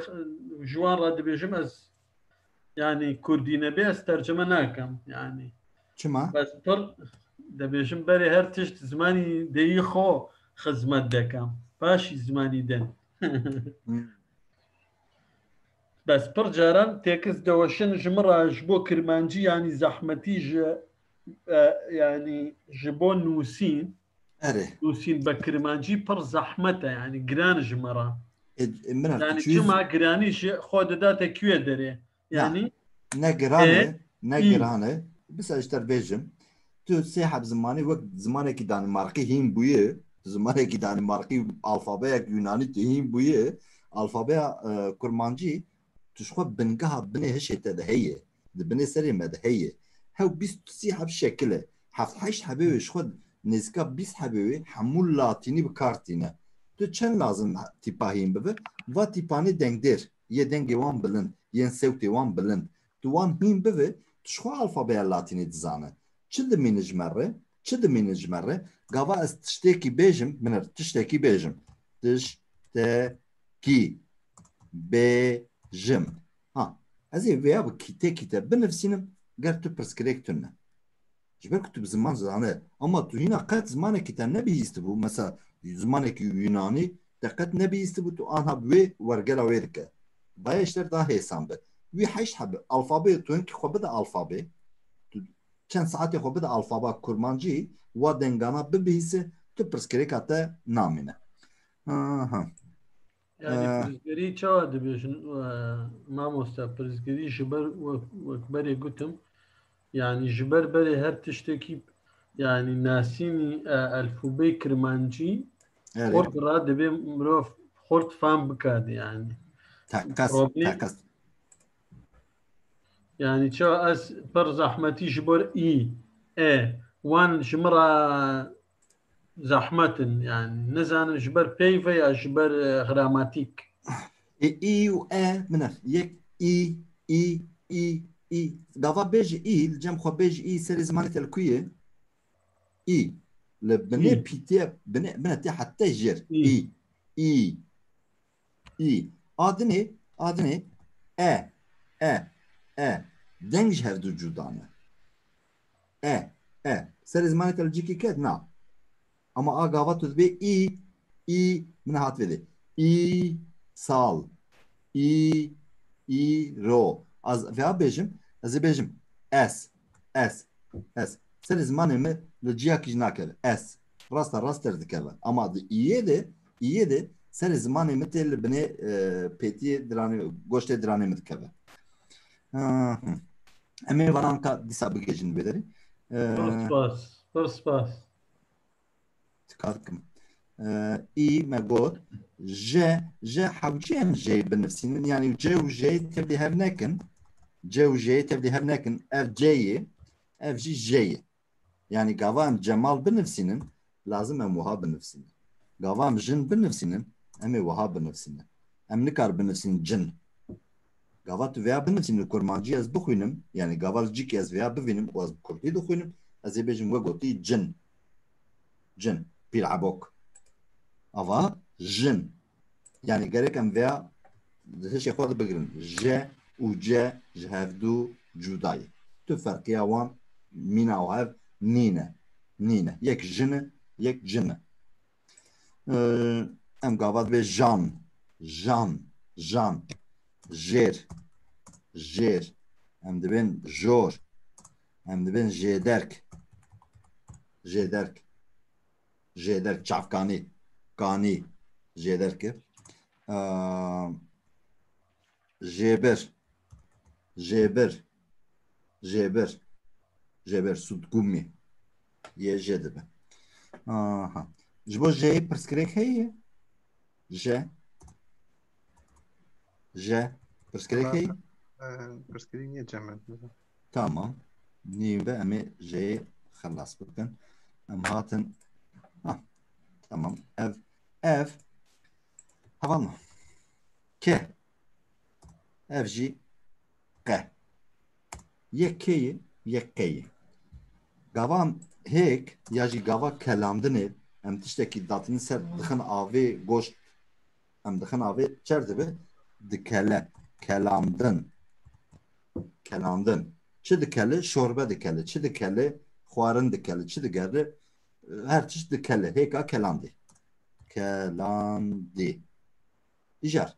ji wan re dibêjim, ez, yanî, Kurdî nebe, ez tercime nakim, yanî. Çima? Bes pir, dibêjim, berê her tişt zimanî deyî xwe xizmet dekem. Paşî zimanî din. Hmm. Bes pir caran tekst diweşin ji min re, ji bo kirmancî, yanî zehmetî ji, e, yanî ji bo nûsîn. Erê. Nûsîn be kirmancî pir zehmet e, yanî giran ji me re. E, e, min Yanî tu çima giranî ji xwe didate kuye derê? Na, Yanî ne giran e, e, ne î. giran e. Bisa ji te bêjim. Tu sê heb zimanî wek zimanekî Danîmarkî hîn bûye, tu zimanekî Danîmarkî, alfabeyek Yunanî tu hîn bûye, alfabeya, e, kurmancî tu ji xwe bingeha binê hişê te de heye, di binê serê me de heye. Hew bîst sî heb şekil e. Heft heşt hebê wê ji xwe nêzîka bîst hebê wê hemû latînî bi kar tîne. Tu çend lazim tîpa hîn bibe, va tîpanê dengdêr, yê dengê wan bilind, yên sewtê wan bilind. Tu wan hîn bibe, tu ji xwe alfabeya latînî dizane. Çi dimîne ji me re? Çi dimîne ji me re? Gava ez tiştekî bêjim, min re tiştekî bêjim. Tiştekî bêjim. Ha, ez ê vêya bi kîte kîte binivîsînim, ger tu pirsgirêk tune. Ji ber ku tu bi ziman zane, ama tu hîna qet zimanekî te nebihîstibû, mesela zimanekî Yunanî, te qet nebihîstibû, tu anha bi wê wergera wê dike. Bayê ji te daha hêsan be. Wî heşt hebe alfabeyê tu hinkî xwe bide alfabê. Tu çend saetê xwe bide alfaba kurmancî, wa dengana bibihîse, tu pirsgirêka te namîne. Aha. Yanî Ee, pirsgirî çawa dibêjin, e, mamoste? Pirsgirî ji ber wek, wek berê gutim, yanî ji ber berê her tiştekî, yanî nasînî, e, elfûbeyê kirmancî Erê. xurt ra dibê mirov xurt fam bikade yanî. Teqez, Problem teqez. Yanî çawa ez pir zehmetî ji bo î, e, wan ji min re zehmet in, yanî nizanim ji ber peyve ya ji ber, e, gramatîk. E, î û e min e. Yek î, î, î, î. Gava bêje î, li cem xwe bêje î, serê zimanê te li ku ye? Î. Li binê Î. pîtiye, binê, binê te hette jêr. Î. Î. Î. Î. A dinê, a dinê. E. E. E. Deng ji hev du cuda ne. E. E. Serê zimanê te li cîkî ket? Na. Ama a gava tu dibê î, î, min hat vê de. Î sal. Î, î ro. Ez vêya bêjim, ez ê bêjim es, es, es. Serê zimanê min li ciyakî jî nakeve. Es. Rasta rast derdikeve. Ama di îyê de, îyê de serê zimanê min tê li binê, e, pêtiyê diranê, goştê diranê min dikeve. Ha, hı. Em ê vanan ka dîsa bigihîjin vê derê. E, Pir spas. Pir spas. Tika dikim. E, î me got, J, J hewce em J'yê binivîsînin, yanî C û J'yê tevlî hev nekin. C û J'yê tevlî hev nekin. Ev C ye, ev jî J ye. Yanî gava em Cemal binivîsînin, lazim em wiha binivîsînin. Gava em jin binivîsînin, em ê wiha binivîsînin. Em nikar binivîsînin cin. Gava tu vêya binivîsînî, li kurmancî ez bixwînim, yanî gava li cîkî ez vêya bivînim û ez bi kurdî dixwînim, ez ê bêjim we gotî cin. Cin. Pîl ebok. Ava jin. Yanî gerek em vêya di hişê xwe de bigirin. J û C ji hevdu cuda ye. Tu ferqiya wan mîna û hev nîne. Nîne. Yek jin e, yek cin e. Ee, Em gava dibê jan. Jan. Jan. Jêr. Jêr. Em dibên jor. Em dibên jêderk. Jêderk. Jêderk, çavkanî. Kanî. Jêderk e. Aa, jêbir. Jêbir. Jêbir. Jêbir. Sûdgumî. Yê jê dibe. Aha. Ji bo jêyê pirsgirêk heye? Je. Je. Pirsgirêk heye? Ee, pirsgirêk niye Cemal? Tamam. Nî be, em ê jê xelas bikin. Em hatin. Ha. Tamam. Ev. Ev. Hevalno. Ke. Ev jî qe. Yek kê ye, yek qe ye. Gava hêk ya jî gava kelandinê, em tiştekî datînin ser, dixin avê goşt, em dixin avê çer dibe, dikele, kelandin. Kelandin. Çi dikele? Şorbe dikele. Çi dikele? Xwarin dikele. Çi dikele? Her tişt dikele. Hêka kelandî. Kelandî. Îcar.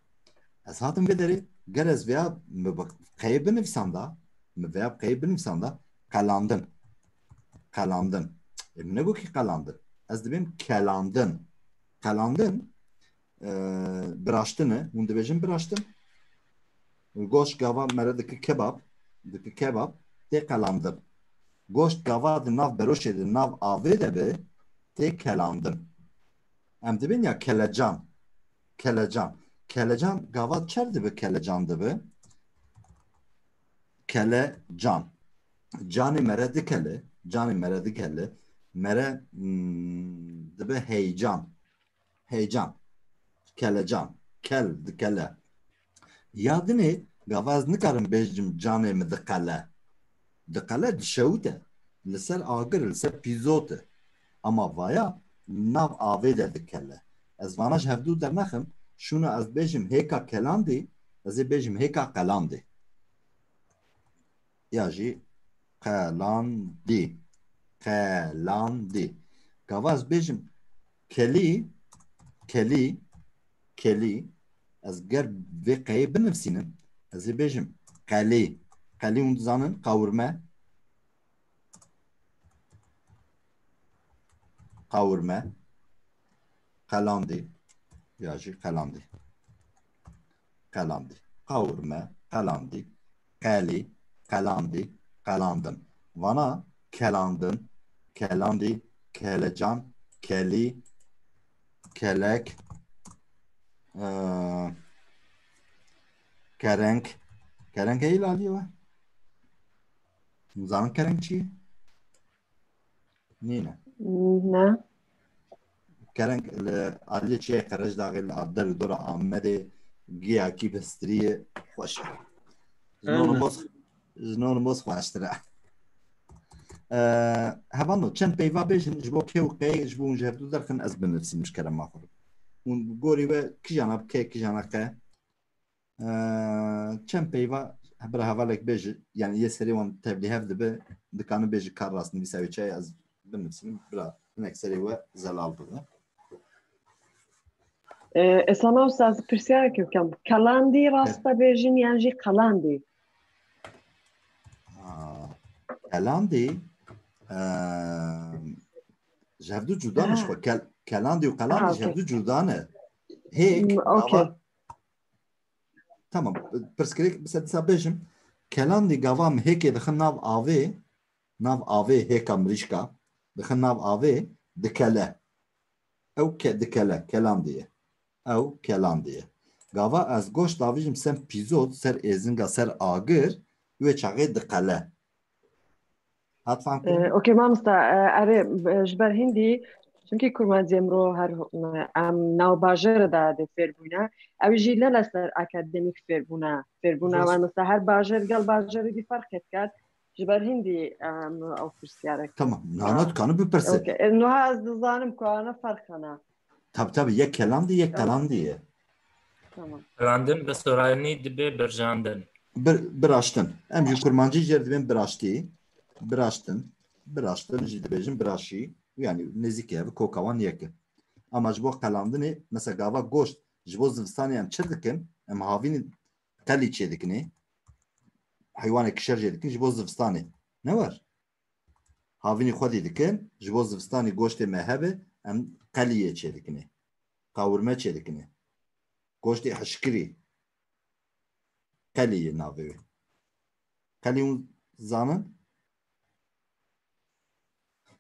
Ez hatim vê derê, ger ez vêya min bi qeyê binivîsanda, min vêya bi qeyê binivîsanda, qelandin. Qelandin. E, min negot kî qelandin. Ez dibêm kelandin. Qelandin, e, biraştin e. Hûn dibêjin biraştin. Goşt gava mere dike kebab, dike kebab, tê qelandin. Goşt gava di nav beroşê de, nav avê de be, tê kelandin. Em dibên ya kelecan. Kelecan. Kelecan gava çer dibe, kelecan dibe? Kelecan. Canê mere dikele, canê mere dikele, mere, hmm, dibe heyecan. Heyecan. Kelecan. Kel, dikele. Ya dinê, gava ez nikarim bêjim canê min diqele. Diqele, dişewite. Li ser agir, li ser pîzot e. Ama vaya nav avê de dikele. Ez vana ji hevdû dernexim, şûna ez bêjim hêka kelandî, ez ê bêjim hêka qelandî. Ya jî qelandî. Qelandî. Gava ez bêjim kelî, kelî, kelî. Ez ger vê qeyê binivîsînim, ez ê bêjim qelî. Qelî hûn dizanin, qawirme. Qawirme. Qelandî. Ya jî qelandî. Qelandî. Qawirme, qelandî, qelî, qelandî, qelandin. Vana kelandin, kelandî, kelecan, kelî, kelek, e, kereng. Kereng heye li aliyê we? Hûn zanin kereng çi ye? Nîne. Ne. Kereng li aliyê çiyê Qerejdaxê li der û dora Amedê giyakî bi striyê xweş e. Ji non û moz, ji non û moz xweştir e. Ee, hevalno, çend peyva bêjin ji bo kê û qey, ji bo hûn ji hevdû derxin, ez binivîsim ji kerema xwe. Hûn gorî we kijana bi kê, kijana qe? Ee, çend peyva bira hevalek bêje, yani yê serê wan tevlîhev dibe, dikane bêje kar rastnivîsa wê çi ye, ez binivîsim, bira hinek serê we zelal bibe. Ee, Esama Ustaz, pirsiyarek bikim. Kelandî rast e bêjin yan jî qelandî? Aa, kelandî, ee, ji hevdû cuda ne. Ha. Ji xwe kel-, kelandî û qelandî ji hevdû cuda ne. Hêk, hmm, okey. Tamam, pirsgirêk, mesela dîsa bêjim, kelandî gava em hêkê dixin nav avê, nav avê hêka mirîşka, dixin nav avê, dikele. Ew ke-, dikele, kelandî ye. Ew kelandî ye. Gava ez goşt davîjim ser pîzot, ser êzinga, ser agir, wê çaxê diqele. Hat fam kirin? Ee, okey, mamosta, e, erê, e, ji ber hindî, çimkî kurmancî emro her, e, em nav bajêr de dê fêr bûne. Ew jî ne li ser akademîk fêr bûne. Fêr bûne, mamosta, her bajêr gel bajêrê dî ferq diket. Ji ber hindî, em, ew pirsiyarek. Tamam, nana dikane bipirse. Okey. E, nuha ez dizanim ku ana ferq hene. Tabii, tabii, yek kelandî, yek qelandî ye. Tamam. Qelandin bi soranî dibe birjandin. Bir-, biraştin. Em jî kurmancî jê re dibên biraştî. Biraştin. Biraştin jî dibêjin biraşî. Yani nêzîkî hev, koka wan yek e. Ama ji bo qelandinê, mesela gava goşt, ji bo zivistanê em çi dikin? Em havînî qelî çêdikinê. Heywanê kişer jê dikin ji bo zivistanê. Ne wer? Havînî xwedî dikin, ji bo zivistanê goştê me hebe, em qeliyê çêdikinê. Qawirme çêdikinê. Goştê hişkirî. Qeliyê navê wê. Qelî hûn zanin?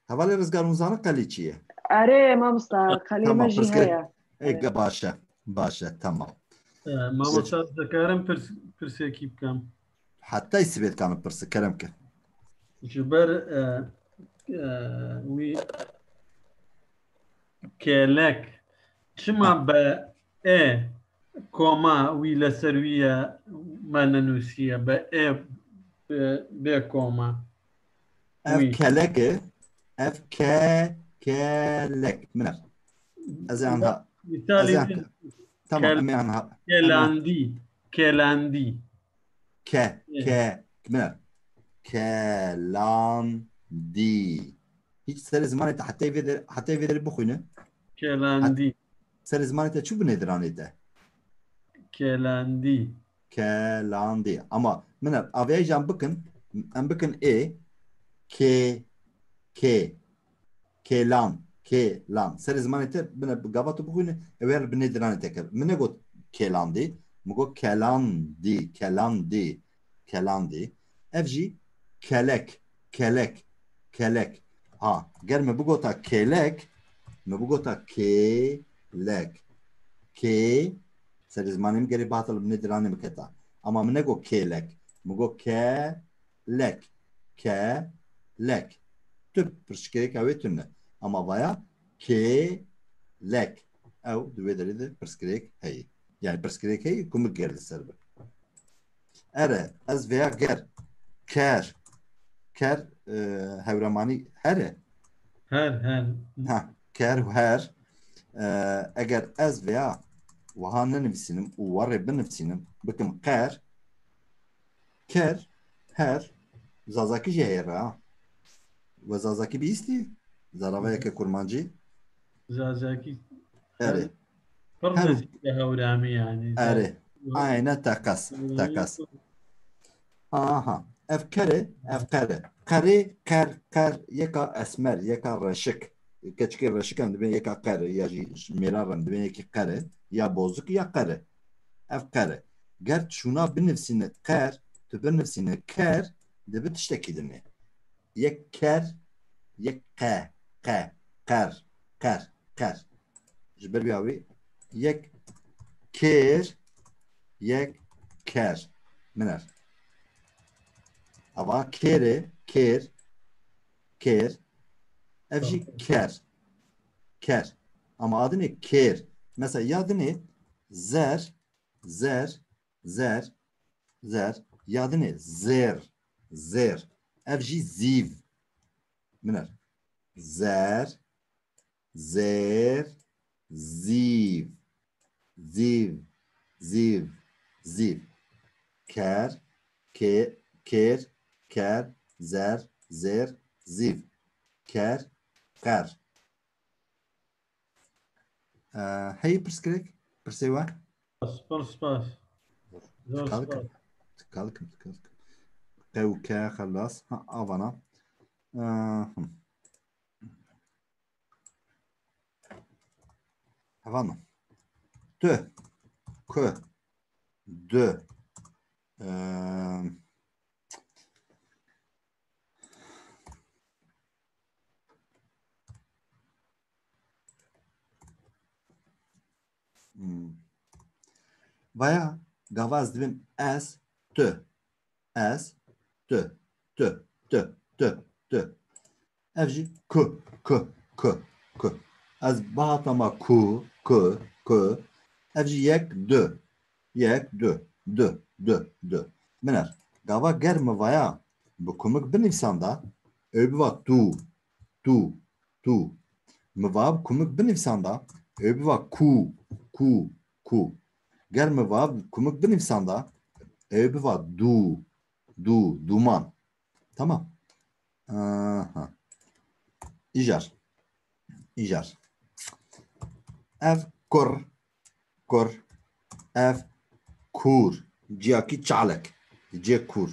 Hevalê Rizgar, hûn zanin qelî çi ye? Erê, mamosta, qelî me Tamam, jî pirsgirêk. heye. Ê, Erê. ge-, baş e. Baş e, tamam. E, mamosta, dikarim pirs-, pirsekî bikim? Heta sibê dikanim pirsi, kerem ke. Ji ber, e, e, wî kelek. Çima Ha. be e koma wî li ser wî ye me nenûsiye? Be e, be, be koma. Ev Wî. kelek e. Ev ke-, kelek. Min er. Ez ê anha. Mîsalê Ez ê din, anha. Tamam, kel-, em ê anha. kelandî. Kelandî. Ke, Ê. ke, min er. Kelandî. Hiç serê zimanê te hetê vê der-, hetê vê derê bixwîne. Kelandî. Serê zimanê te çû bi nêdiranê te? Kelandî. Kelandî. Ama min er, avê jî em bikin, em bikin ê, kê, kê, kêlan, kêlan. Serê zimanê te bine gava tu bixwîne, ew ê bi nêdiranê te kir. Min negot kêlandî, min got kelandî, kelandî, kelandî. Ev jî kelek, kelek, kelek. Ha, ger me bigota kêlek, me bigota kêlek. Kê, serê zimanê min gerê bihata li binê diranê biketa. Ama min negot kêlek. Min got kelek. Kelek. Tu pirsgirêka wê tune. Ama vaya kêlek. Ew di wê derê de pirsgirêk heye. Yani pirsgirêk heye ku min ger li ser be. Ere, ez vêya ger. Ker. Ker, e, hewremanî her e. Her, her. Ha, ker û her. E, eger ez vêya wiha nenivîsînim û warê binivîsînim, bikim qer, ker, her, zazakî jî heye re ha. We zazakî bihîstî? Zaravayeke kurmancî? Zazakî. Erê. Pir Her- nêzîk e hewramî yani. Erê. Aynen teqez. Teqez. Aha. Ev kere, ev qere. Qerê, qer, qer, yeka esmer, yeka reşik. Keçikê reşik em dibên yeka qere, ya jî mêra re em dibên yekî qere, ya bozik ya qere. Ev qere. Ger şûna binivsîne qer, tu binivsîne ker, dibi tiştekî dinê. Yek ker, yek qe, qe, qer, qer, qer. Ji ber vî awî yek kêr, yek ker. Min er. Ava kêrê, kêr, kêr. Ev jî Tamam. ker, ker. Ama adinê kêr. Mesela ya dinê zer, zer, zer, zer. Ya dinê zêr, zêr. Ev jî zîv. Min er. Zer, zêr, zîv. Zîv, zîv, zîv. Ker, ke-, kêr, ker, zer, zêr, zîv. Ker, qer. Ee, heyî pirsgirêk? Pirsê we? Spas, spas. Zor Tika dikim, spas. tika dikim, tika dikim. Qew ke xelas. Ha, avana. Ee, him. Hevalno. Tu. Ku. Du. Ee, Hmm. Vaya gava ez dibêm ez, tu. Ez, tu, tu, tu, tu, tu. Ev jî ku, ku, ku, ku. Ez bihatama ku, ku, ku. Ev jî yek, du. Yek, du, du, du, du. Min er. Gava ger mi vaya bi kumik binivîsanda, ew biva tu, tu, tu. Mi va bi kumik binivîsanda, ew biva ku, ku, ku. Ger mi va bi kumik binivîsanda, ew biva du, du, duman. Tamam. Aha. Îcar. Îcar. Ev kur, kur. Ev kûr. Ciyakî çalek. Cê kûr.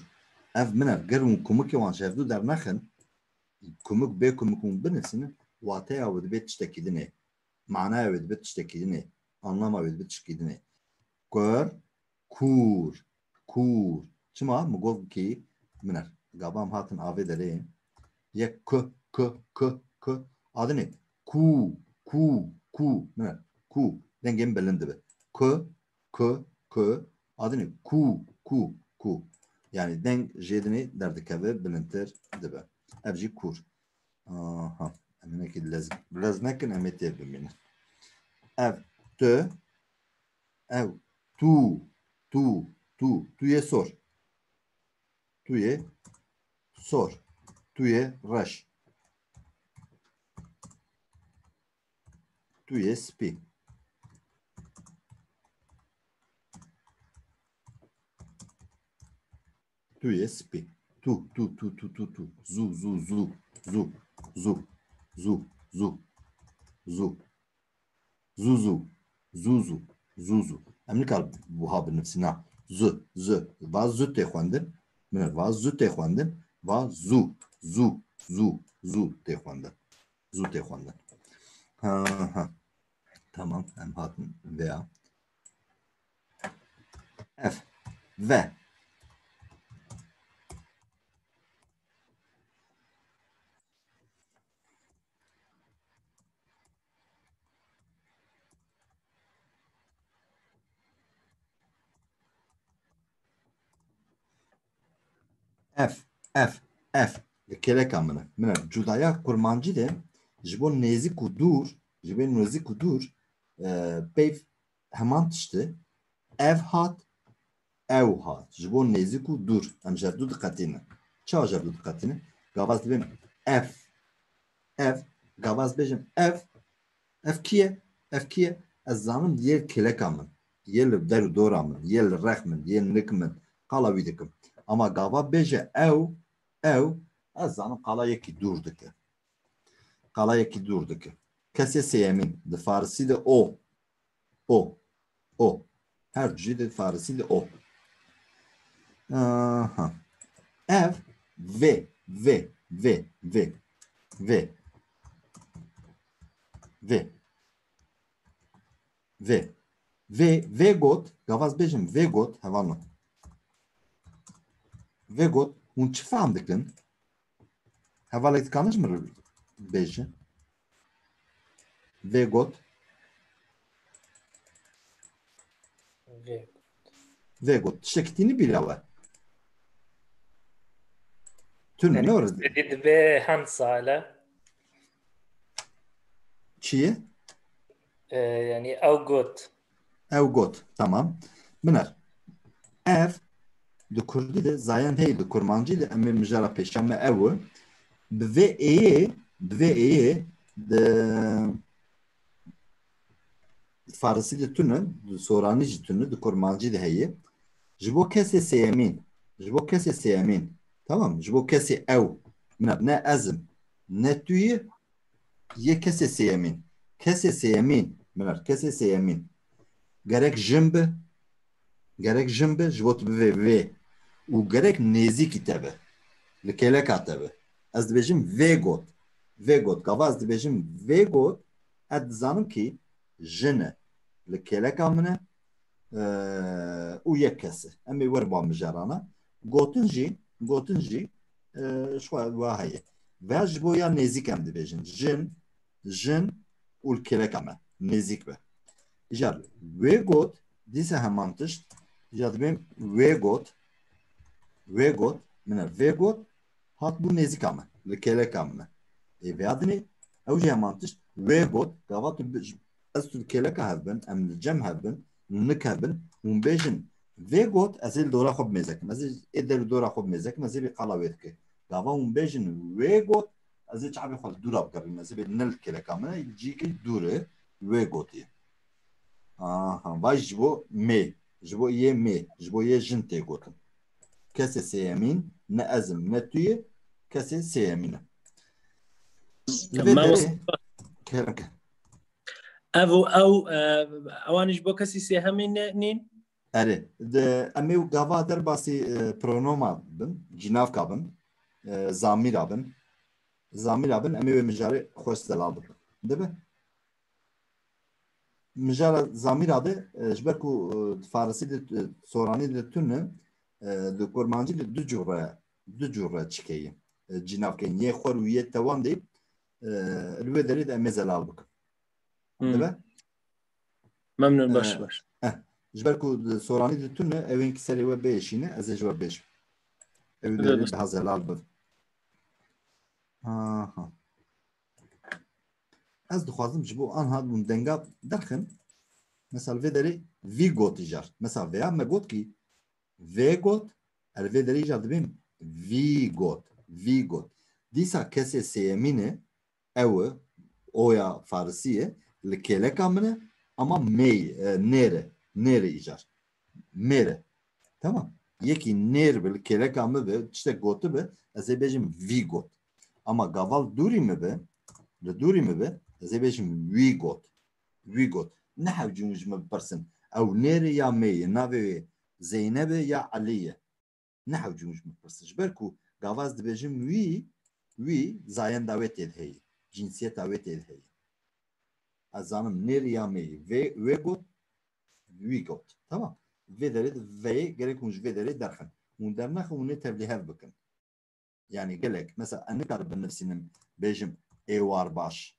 Ev min e. Ger hûn kumikê wan ji hevdû dernexin, kumik bê kumik hûn binivîsin, wateya wê dibe tiştekî din e. Manaya wê dibe tiştekî din e. Anlama wê dibe tiştekî din e. Kur, kûr, kûr. Çima? Min got ki, min er. Gava em hatin avê derê. Yek ku, ku, ku, ku. Adinê ku, ku, ku. Min er. Ku. Dengê min bilind dibe. Ku, ku, ku. Adinê ku, ku, ku. Yani deng jê dinê derdikeve, bilindtir dibe. Ev jî kûr. Aha. Em hinekî lez, lez nekin, em ê têr bimînin. Ev tu, ew tu, tu, tu, tu yê sor. Tu yê sor. Tu yê reş. Tu yê spî. Tu yê spî. Tu, tu, tu, tu, tu, tu. Zu, zu, zu, zu, zu, zu, zu, zu. Zu, zu, zu, zu, zu, zu, zu. Em nikar buha binivîsîna. Zu, zu. Va zu tê xwendin. Min va zu tê xwendin. Va zu, zu, zu, zu tê xwendin. Zu tê xwendin. Ha, ha. Tamam, em hatin veya. Ev. Ve. Ev, ev, ev. Li kêleka min e. Min e. Cudaya kurmancî de ji bo nêzik û dûr, ji bo nêzik û dûr, e, peyv heman tişt e. Ev hat, ew hat. Ji bo nêzik û dûr. Em ji hevdû diqetînin. Çawa ji hevdû diqetînin? Gava ez dibêm ev, ev. Gava ez bêjim ev, ev kî ye? Ev kî ye? Ez zanim yê kêleka min, yê li der û dora min, yê li rex min, yê nik min, qala wî dikim. Ama gava bêje ew, ew, ez zanim qala yekî dûr dike. Qala yekî dûr dike. Kesê sêyemîn, di farisî de o. O. O. Her cî di farisî de o. Aha. Ev, vê, vê, vê, vê, vê. Vê. Vê. Vê, vê got, gava ez bêjim, vê got, hevalno. Vê got, hûn çi fehm dikin? Hevalek dikane ji min re bêje. Vê got. Vê. Vê got. Tiştekî tînî bîra we. Tune ne wer? Êdî dibe hand sale. Çi ye? Ee, yani ew got. Ew got. Tamam. Min er. Ev di kurdî de zayen heye, di kurmancî de em ê mijara pêşiya me ew e. Bi vê êyê, bi vê êyê di farisî de tune, di soranî jî tune, di kurmancî de heye. Ji bo kesê sêyemîn, ji bo kesê sêyemîn, tamam, ji bo kesê ew, min er, ne ez im, ne tu yî, yê kesê sêyemîn. Kesê sêyemîn, min er, kesê sêyemîn. Gerek jin bi, gerek jin bi, ji bo tu bivê vê. Û gerek nêzîkî te bi. Li kêleka te bi. Ez dibêjim vê got. Vê got. Gava ez dibêjim vê got, ez dizanim kî jin e. Li kêleka min e. Eee, û yek kes e. Em ê wer ba mijarana. Gotin jî, gotin jî, eee, ji xwe wa heye. Veya ji bo ya nêzîk em dibêjin. Jin, jin û li kêleka me nêzîk be. Îcar wê got, dîsa heman tişt, îcar dibêm wê got, wê got, min e vê got, hat bû nêzîka me, li kêleka min e. Ê vêya dinê, ew jî heman tişt, wê got, gava tu bi-, ez tu li kêleka hev bin, em li cem hev bin, nik hev bin, hûn bêjin, vê got, ez ê li dora xwe bimêzekim, ez ê der û dora xwe bimêzekim, ez ê bê qala wê dike. Gava hûn bêjin, wê got, ez ê çavê xwe li dûra bikevim, ez ê bê ne li kêleka min e, cîkî dûr e, wê gotî. Aha, vay ji bo mê, ji bo yê mê, ji bo yê jin tê gotin. Kesê sêyemîn, ne ez im, ne tu yî, kesê sêyemîn e. Li vê Tamam. derê, kerem ke. Ev û ew, e, ewan ji bo kesî sêhemî ne, nîn? Erê, de, em ê gava derbasî, e, pronoma bin, cînavka bin, e, zamîra bin. Zamîra bin, em ê wê mijarê xweş zelal bikin. Dibe? Mijara zamîra de, e, ji ber ku, e, farisî de, e, soranî de tune, e, di kurmancî de du cure, du cure çikeyî, e, cînavkeyî. Yê xwer û yê tewan de, e, li wê derê de em ê zelal bikin. Hmm. Dibe? Memnun, baş, Ee, baş. eh, ji ber ku di soranî de tune, ew ên ki serê we bêşîne, ez ê ji we bêjim. Ew Dibe, derê dibe. daha zelal bin. Aha. Ez dixwazim ji bo anha hûn denga derxin. Mesela vê derê vî got îcar. Mesela veya me got ki vê got, er vê derê îcar dibêm vî got, vî got. Dîsa kesê sêyemîne, ew e, oya farisî ye, li kêleka min e, ama mêy, e, nêr e, nêr e îcar. Mêr e. Tamam. Yekî nêr bi, li kêleka min bi, tiştek gotibi, ez ê bêjim vî got. Ama gava li dûrî min bi, li dûrî min bi, ez ê bêjim wî got. Wî got. Ne hewcî hûn ji min bipirsin. Ew nêr e ya mêy e, navê wê Zeyneb e ya Elî ye. Ne hewcî hûn ji min bipirsin. Ji ber ku gava ez dibêjim wî, wî zayenda wê tê de heye. Cinsiyeta wê tê de heye. Ez zanim nêr ya mêyî. Vê, wê got, wî got. Tamam. Vê derê de veyê gerek hûn ji vê derê derxin. Hûn dernexin, hûn ê tevlîhev bikin. Yani gelek. Mesela ez nikarim binivîsim, bêjim êwar baş.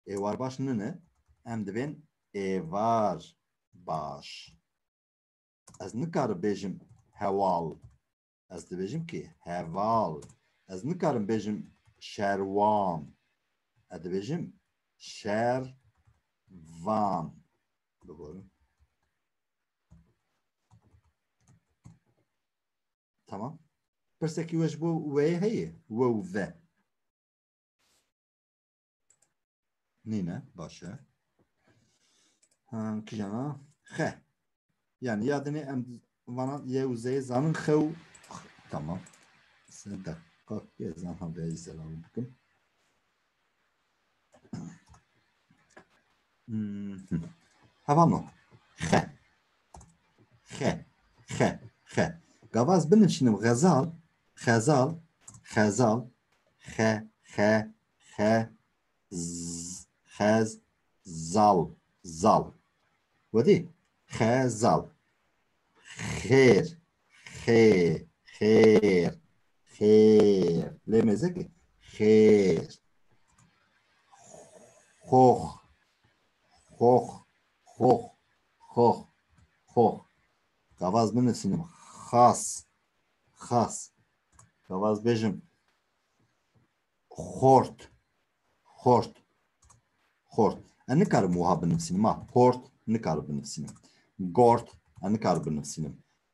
Êwar baş nine, em dibên êvar baş. Ez nikarim bêjim hewal. Ez dibêjim ki heval. Ez nikarim bêjim şerwan. Ez dibêjim şervan. Biborin. Tamam. Pirsekî we ji bo wê heye? We û ve. Nîne, baş e. Ha, kijana? Xe. Yani ya dinê em vana ye û zeyê zanin xew. Tamam. Se deqa ez anha veyî zelal bikim. Hmm, hı. Hevalno. Xe. Xe. Xe. Xe. Gava ez binivîsim xezal. Xezal. Xezal. Xe. Xe. Xe. Z, xez, zal, zal. Wedî? Xezal. Xêr, xê, xêr, xêr. Lê mêze ki xêr. Xox, xox, xox, xox, xox. Gava ez binivîsim xas, xas. Gava ez bêjim xort, xort, xort. Ez nikarim wiha binivîsim. Ma xort nikarim binivîsim. Gort, ez nikarim binivîsim.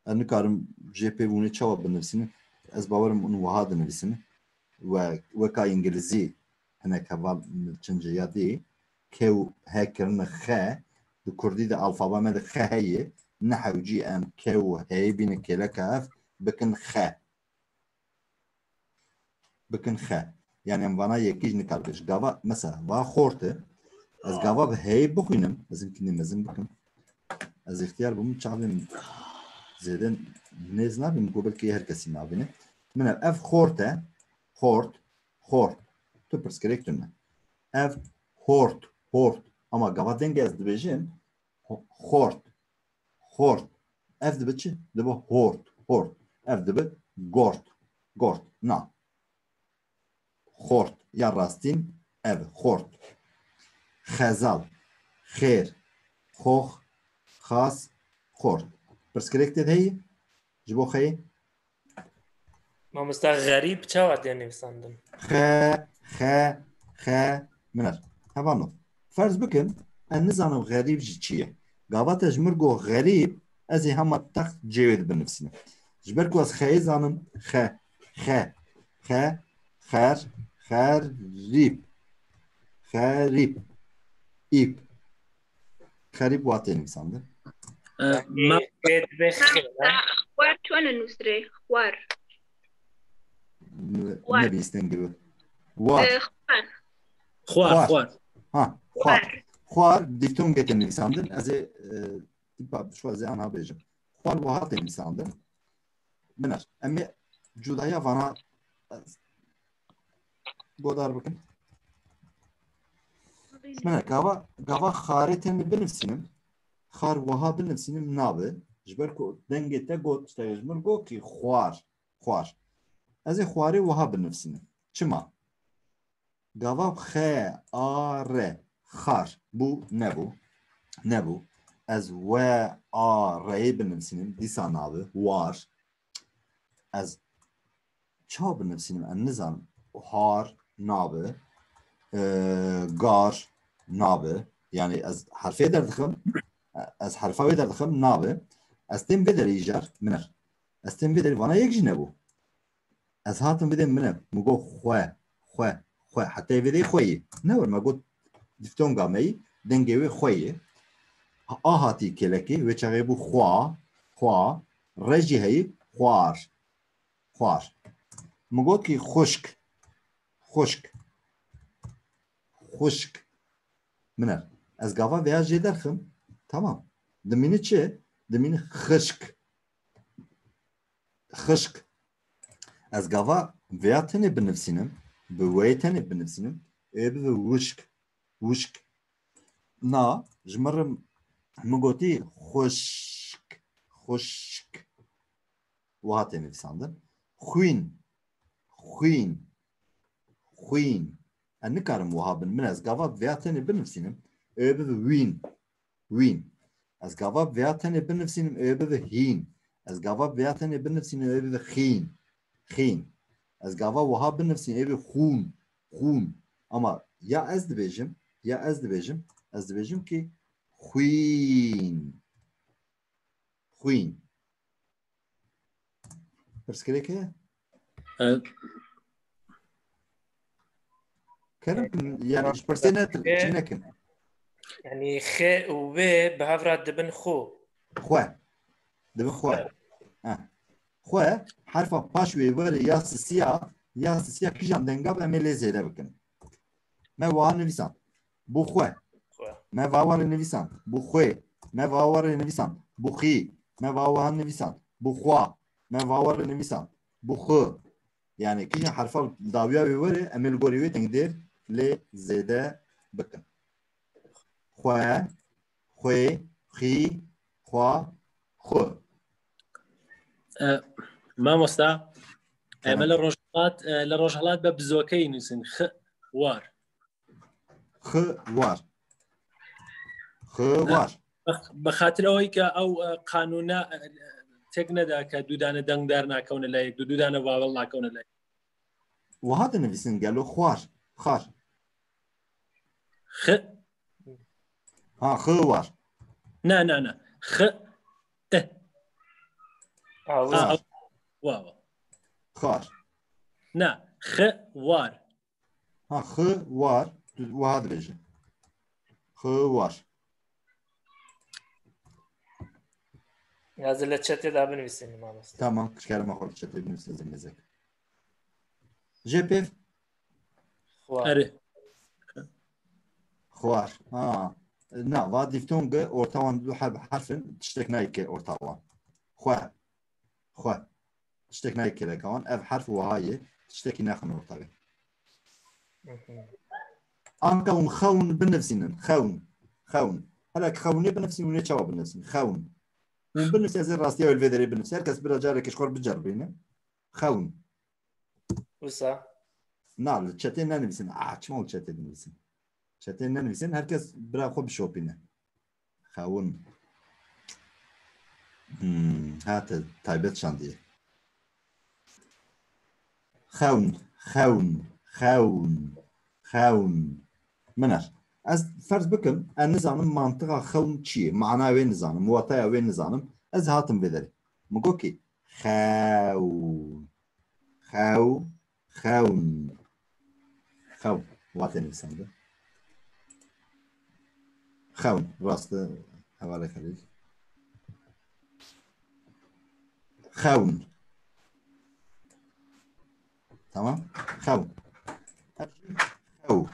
Ez nikarim jê pê hûnê çawa binivîsim. Ez bawerim hûn wiha dinivîsin. We, weka îngilîzî hinek heval çince ya dî. Kew he kirine xe. Di kurdî de alfabe me de xe heye. Ne hewcî em kew heyê bîne kêleka ev bikin xe. Bikin xe. Yani em vana yekî jî nikar bêj. Gava, mesela, va xorte, ez gava bi heyê bixwînim, ez imkînê mezin bikim. Ez îxtiyar bûm, çavên zêde nêz nabîm, ku belkî her kesî nabîne. Min ev, ev xorte, xort, xort. Tu pirsgirêk tune. Ev hort, hort. Ama gava dengê ez dibêjim, ho-, xort. Xort. Ev dibe çi? Dibe hort, hort. Ev dibe gort, gort. Na. Xort. Ya rastîn ev, xort. Xezal. Xêr. Xox. Xas. Xort. Pirsgirêk tê de heye? Ji bo xeyê? Mamosta, xerîb çawa tê nivîsandin? Xe, xe, xe, minar. Hevalno. Ferz bikin, ez nizanim xerîb jî çi ye. Gava te ji mir got xerîb, ez ê hema text cê wê de binivîsim. Ji ber ku ez xeyê zanim, xe, xe, xe, xer, xerîb. Xerîb. Îb. Xerîb wa tê nivîsandin. E, me- Xê dibe xê, ne? Xwar çone nusrê? Xwar. Ne-, Xwar. Nebîstin gibi. War. E, xwar. Xwar, Xwar. Xwar. Ha, xwar. Xwar. Xwar diftongê tê nivîsandin. Ez ê, e, tipa şwa zê anha bêjim. Xwar wiha tê nivîsandin. Binêr. Em ê cudaya vana, e, godar bikin. Binêr, gava, gava xarê tenê binivîsînim. Xar wiha binivîsînim nabe. Ji ber ku dengê te got, işte ji min got ki xwar. Xwar. Ez ê xwarê wiha binivîsînim. Çima? Gava xe, a, re. Xar. Bû, nebû. Nebû. Ez we, a, reyê binivîsînim. Dîsa nabe. War. Ez çawa binivîsînim? Ez nizanim. Har nabe. E, gar nabe. Yani ez herfê derdixim. Ez herfa wê derdixim, nabe. Ez tên vê derê îjar, binêr. Ez tên vê derê vana yek jî nebû. Ez hatim vê derê binêr. Min got xwe, xwe, xwe. Heta vê derê xwe yê. Ne wir me got diftonga me yî, dengê wê xwe yê. A hatî kêlekê, wê çaxê bû xwa, xwa. Re jî heyî, xwar, xwar. Min got ki xuşk, xuşk, xuşk. Binêr. Ez gava veya jê derxim. Tamam. Dimîni çi? Dimîni xişk. Xişk. Ez gava veya tenê binivîsînim, bi wê tenê binivîsînim, ê bibe wişk. Wişk. Na, ji min re min gotî xuşk. Xuşk. Wiha tê nivîsandin. Xwîn. Xwîn. Xwîn. Ez nikarim wiha bin. Min ez gava veya tenê binivîsînim. Ê bibe wîn. Wîn. Ez gava veya tenê binivîsînim. Ê bibe hîn. Ez gava veya tenê binivîsînim. Ê bibe xîn. Xîn. Ez gava wiha binivîsînim. Ê bibe xûn. Xûn. Ama ya ez dibêjim, ya ez dibêjim, ez dibêjim ki xwîn. Xwîn. Pirsgirêk heye? E, Kerem kin, yani ji pirsê ne, çi nekin. Yani xe û wê bi hev re dibin xu. Xwe. Dibin xwe. Ha. Xwe, herfa paş wê were ya sisiya, ya sisiya kijan denga be em ê lê zêde bikin. Me wiha nivîsand. Bû xwe. Xwe. Me va were nivîsand. Bû xwê. Me va were nivîsand. Bû xî. Me va wiha nivîsand. Bû xwa. Me va were nivîsand. Bû xu. Yani kîjan herfa dawiya wê were, em ê li gorî wê dengdêr lê zêde bikin. Xwe, xwê, xî, xwa, xu. E, mamosta, e, Kerem. Me li Rojhilat, e, li Rojhilat be bizokeyî nûsîn. Xi, war. Xi, war. Xi, war. Bi, bi xatir ewê ke ew, e, qanûne, e, têk neda ke du dane deng dernakewne leyek, du, du dane vawel nakewne leyek. Wiha dinivîsin gelo xwar, xar. Xi. Ha, xi war. Na, na, na. Xi. I. Ha, xar. Wa, wa. Xar. Na, xi war. Ha, xi war. Tu wiha dibêje. Xi war. Ya, ez li çetê de binivîsînim, mamoste. Tamam, kerema xwe li çetê binivîse zêmezek. Jê pêv? Xwar. Erê. Xwar. Ha. Na, va diftonge orta wan du herf, herfin tiştek nayê ke orta wan. Xwe. Xwe. Tiştek nayê kêleka wan. Ev herf wiha ye. Tiştekî nexin orta wê. Anka hûn xewn binivîsînin. Xewn. Xewn. Hele ki xewnê binivîsînin, hûn ê çawa binivîsînin? Xewn. Hûn binivîsînin, ez ê rastiya wê li vê derê binivîsînim. Her kes bira careke ji xwe re biceribîne. Xewn. Wisa? Na, li çetê nenivîsin. Ah, çima li çetê dinivîsin? Çetê nenivîsin, her kes bira xwe bişopîne. Xewin. Hmm, hate taybet şandiye. Xewn, xewn, xewn, xewn. Binêr. Ez ferz bikim, ez nizanim mantiqa xewn çi ye, mana wê nizanim, wataya wê nizanim. Ez hatim vê derê. Min got ki, xewn. Xew, xewn. Xew, wate nivîsandin. Xewn, rast e, hevalê Xelîl. Xewn. Tamam? Xewn. Xew.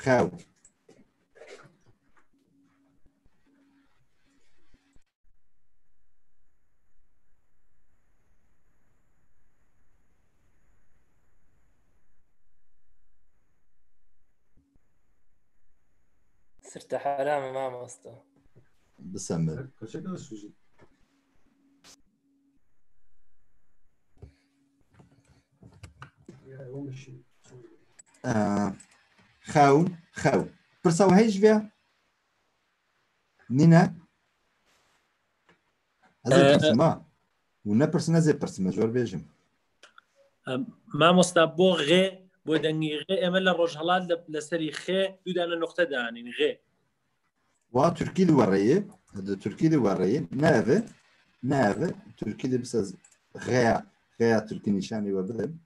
Xew. Tirte heram e mamoste. Bisemir. Ee, xew, xew. Pirsa we heye ji vê? Nîne? Ez ê Ee, pirsim ha. Û ne pirsin ez ê pirsim, ez wer bêjim. Em, mamosta, bo xê, bo dengî xê, eme li Rojhelat li, li serî xê du dane noqte danîn, xê. Wa Tirkî de wereyê, di Tirkî de wereyê, ne ev e, ne ev e, Tirkî de bis ez xeya, xeya Tirkî nîşanî we bidim.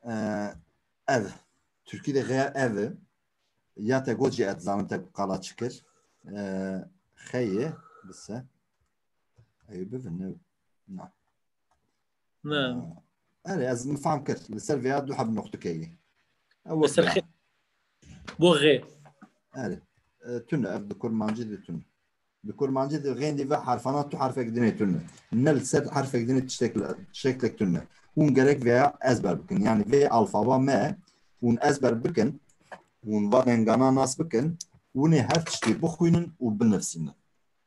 Ee, ev, Tirkî de xeya ev e. Ya te got jî ez zanim te qala çi kir. Ee, xeyê, bise. Ew bivin, ne? Na. Ne. Ee, erê, ez min fam kir. Li ser vêya du heb noqtikeyî. Ew Li ser wek xê. Bo xê. Erê. E, tune, ev di kurmancî de tune. Di kurmancî de xêndî ve herfana tu herfek dinê tune. Ne li ser herfek dinê tiştek, tiştek tune. Hûn gerek vêya ezber bikin. Yani vê alfaba me hûn ezber bikin. Hûn va dengana nas bikin. Hûn ê her tiştî bixwînin û binivsînin.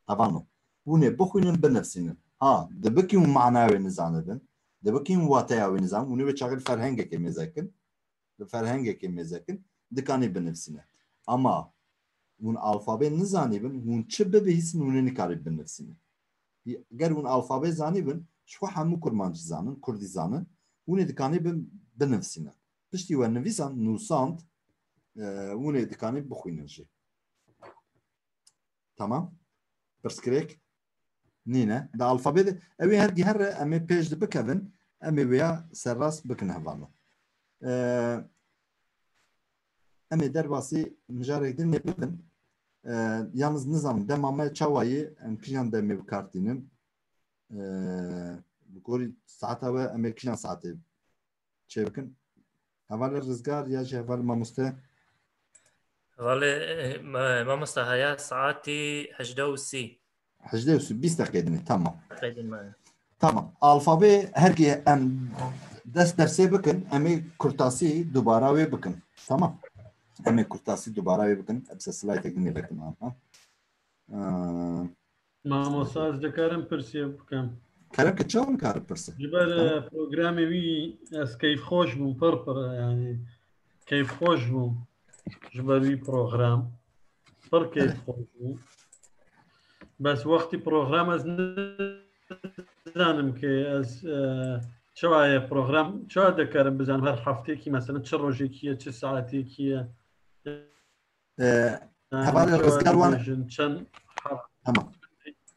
Hevano. Hûn ê bixwînin, binivsînin. Ha, dibikî hûn mana wê nizanibin, dibikî hûn wateya wê nizan, hûn ê wê çaxê li ferhengekê mêze kin, li ferhengekê mêze kin, dikanî binivsîne. Ama hûn alfabê nizanîbin, hûn çi bibihîsin, hûn ê nikarî binivsînin. Ger hûn alfabê zanîbin, ji xwe hemû kurmancî zanin, kurdî zanin, hûn ê dikanî bin-, binivsînin. Piştî we nivîsan, nûsand, e, hûn ê dikanî bixwînin jî. Tamam. Pirsgirêk nîne. Di alfabê de, ew ê her gihere em ê pêş de bikevin, em ê wêya serrast bikin hevalno. Ee, em ê derbasî mijarek din ê bibin. Ee, yalnız nizanim dema me çawa ye, em kijan demê bi kar tînin. Ee, bi gorî saeta we em ê kijan saetê çê bikin. Hevalê Rizgar ya jî hevalê mamoste? Hevalê, e, ma-, mamoste haya saetî hejdeh û sî. Hejdeh û sî, bîst deqê dinê, tamam. Qeydin me. Tamam. Alfabê herkê em dest dersê bikin, em ê kurtasî dubara wê bikin. Tamam. Em ê kurtasî dubara wê bikin. Em se slaytek dinê bikin. Aha. Ee, Mamosta, ez dikarim pirsê bikim? Kerem ke, çawa nikarim pirse? Ji ber, Ha? e, programê wî ez keyfxweş bûm, pir pir, yani keyfxweş bûm ji ber wî program. Pir keyfxweş bûm. Bes wextî program ez nizanim ke ez, e, çawa ye program, çawa dikarim bizanim her hefteyekî mesela çi rojekî ye, çi saetêkî ye. Ee, Hevalê Rizgar wan. Tamam.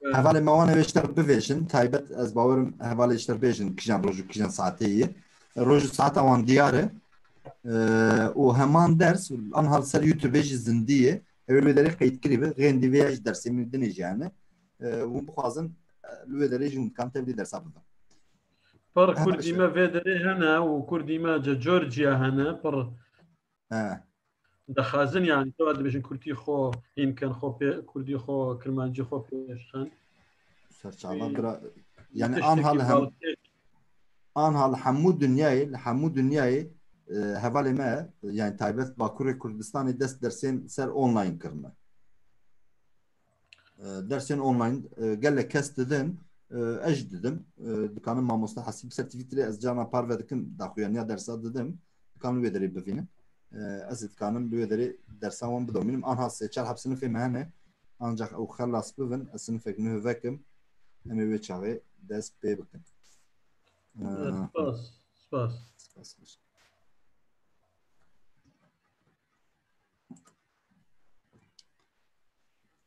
Hevalê me wan ew ê ji te re bivêjin. Taybet ez bawerim hevalê ji te re bêjin kijan roj û kijan saetê ye. Roj û saeta wan diyar e. Ee, û heman ders anha li ser YouTube jî zindî ye. Ew ê li wê derê qeydkirî be. Xêndî vê ya jî dersê min dinê jî hene. Ee, hûn bixwazin, e, li wê derê jî hûn dikan tevlî dersa bibin. Pir kurdî me vê derê hene û kurdî me ce Georgia hene. Pir He. Dixwazin, yani, tu dibêjin kurdî xwe hîn kin, xwe pê, kurdî xwe, kirmancî xwe pêş xin. Serçava Wî bira, yani, tiştekî anha li hem, balkêş. Anha li hemû dinyayê, li hemû dinyayê, e, hevalê me, yani, taybet Bakurê Kurdistanê dest dersên ser online kirine. E, dersên online, e, gelek kes didin, e, ez jî didim. E, dikanim mamoste Hesîb ser Twitterê, ez carna parve dikim, daxuyaniya dersa didim. Dikanim wê derê bivînim. E, ez ê dikanim li wê derê dersa wan bidomînim. Anha sê çar heb sinifê me hene. Ancak ew xelas bibin, ez sinifek nuh vekim. Em ê wê çaxê dest pê bikin. E, Spas, spas. Spas.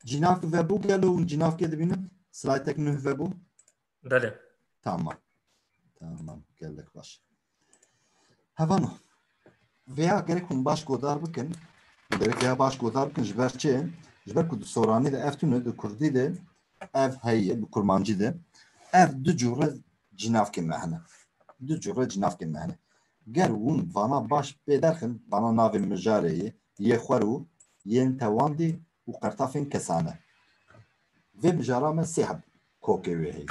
Cînav vebû gelo hûn cînavkê dibînin? Slaytek nuh vebû? Belê. Tamam. Tamam. Gelek baş. Hevano. Vêya gerek hûn baş godar bikin. Gerek vêya baş godar bikin. Ji ber çi? Ji ber ku di soranî de ev tune, di kurdî de ev heye, bi kurmancî de. Ev du cure cînavkê me hene. Du cure cînavkê me hene. Ger hûn vana baş pê derxin, vana navê mijarê ye, yê xwer û yên tewandî û qertafên kesane. Vê mijara me sê heb kokê wê heye.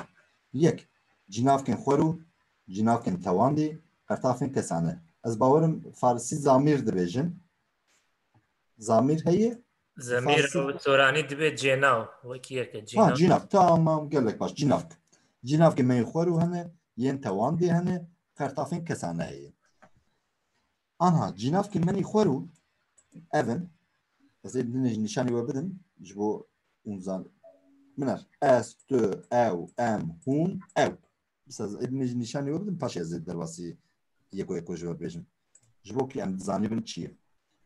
Yek, cînavkên xwer û cînavkên tewandî, qertafên kesane. Ez bawerim farisî zamîr dibêjin. Zamîr heye, Zemîr Farsî- ew soranî dibe cênaw, wekî yek e, Ha, cînaw. Cînav, tamam, gelek baş, cînavk. Cînavkê me yê xwerû hene, yên tewandî hene, qertafên kesane heye. Anha, cînavkê me yê xwerû, ev in, ez ê dinê jî nîşanî we bidim, ji bo hûn zan-, min er, ez, tu, ew, em, hûn, ew. Mesela ez ê dinê jî nîşanî we bidim, paşê ez ê derbasî yeko yeko ji we bêjim. Ji bo ku em dizanîbin çi ye.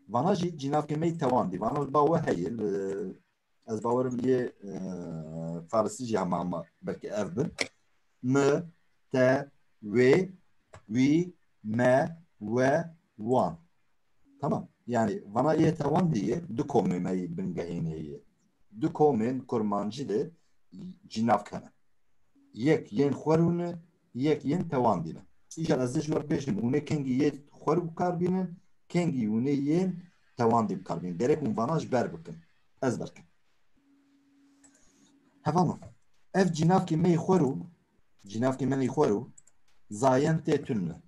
Vana jî cînavkê me yê tewandî. Vana ba we heye. Li, ez bawerim yê, e, farisî jî hema hema belkî ev bin. Mi, te, wê, wî, me, we, wan. Tamam. Yani vana yê tewandî ye, du komê me yê bingehîn heye. Du komên kurmancî de cînavk hene. Yek yên xwerû ne, yek yên tewandî ne. Îcar ez ê ji we bêjim, hûn ê kengî yê xwerû bi kar bînin, kengî hûn ê yên tewandî bi kar bînin. Gerek hûn vana ji ber bikin. Ez ber kim. Hevano. Ev cînavkê me yê xwerû, cînavkê me yê xwerû, zayên tê tune.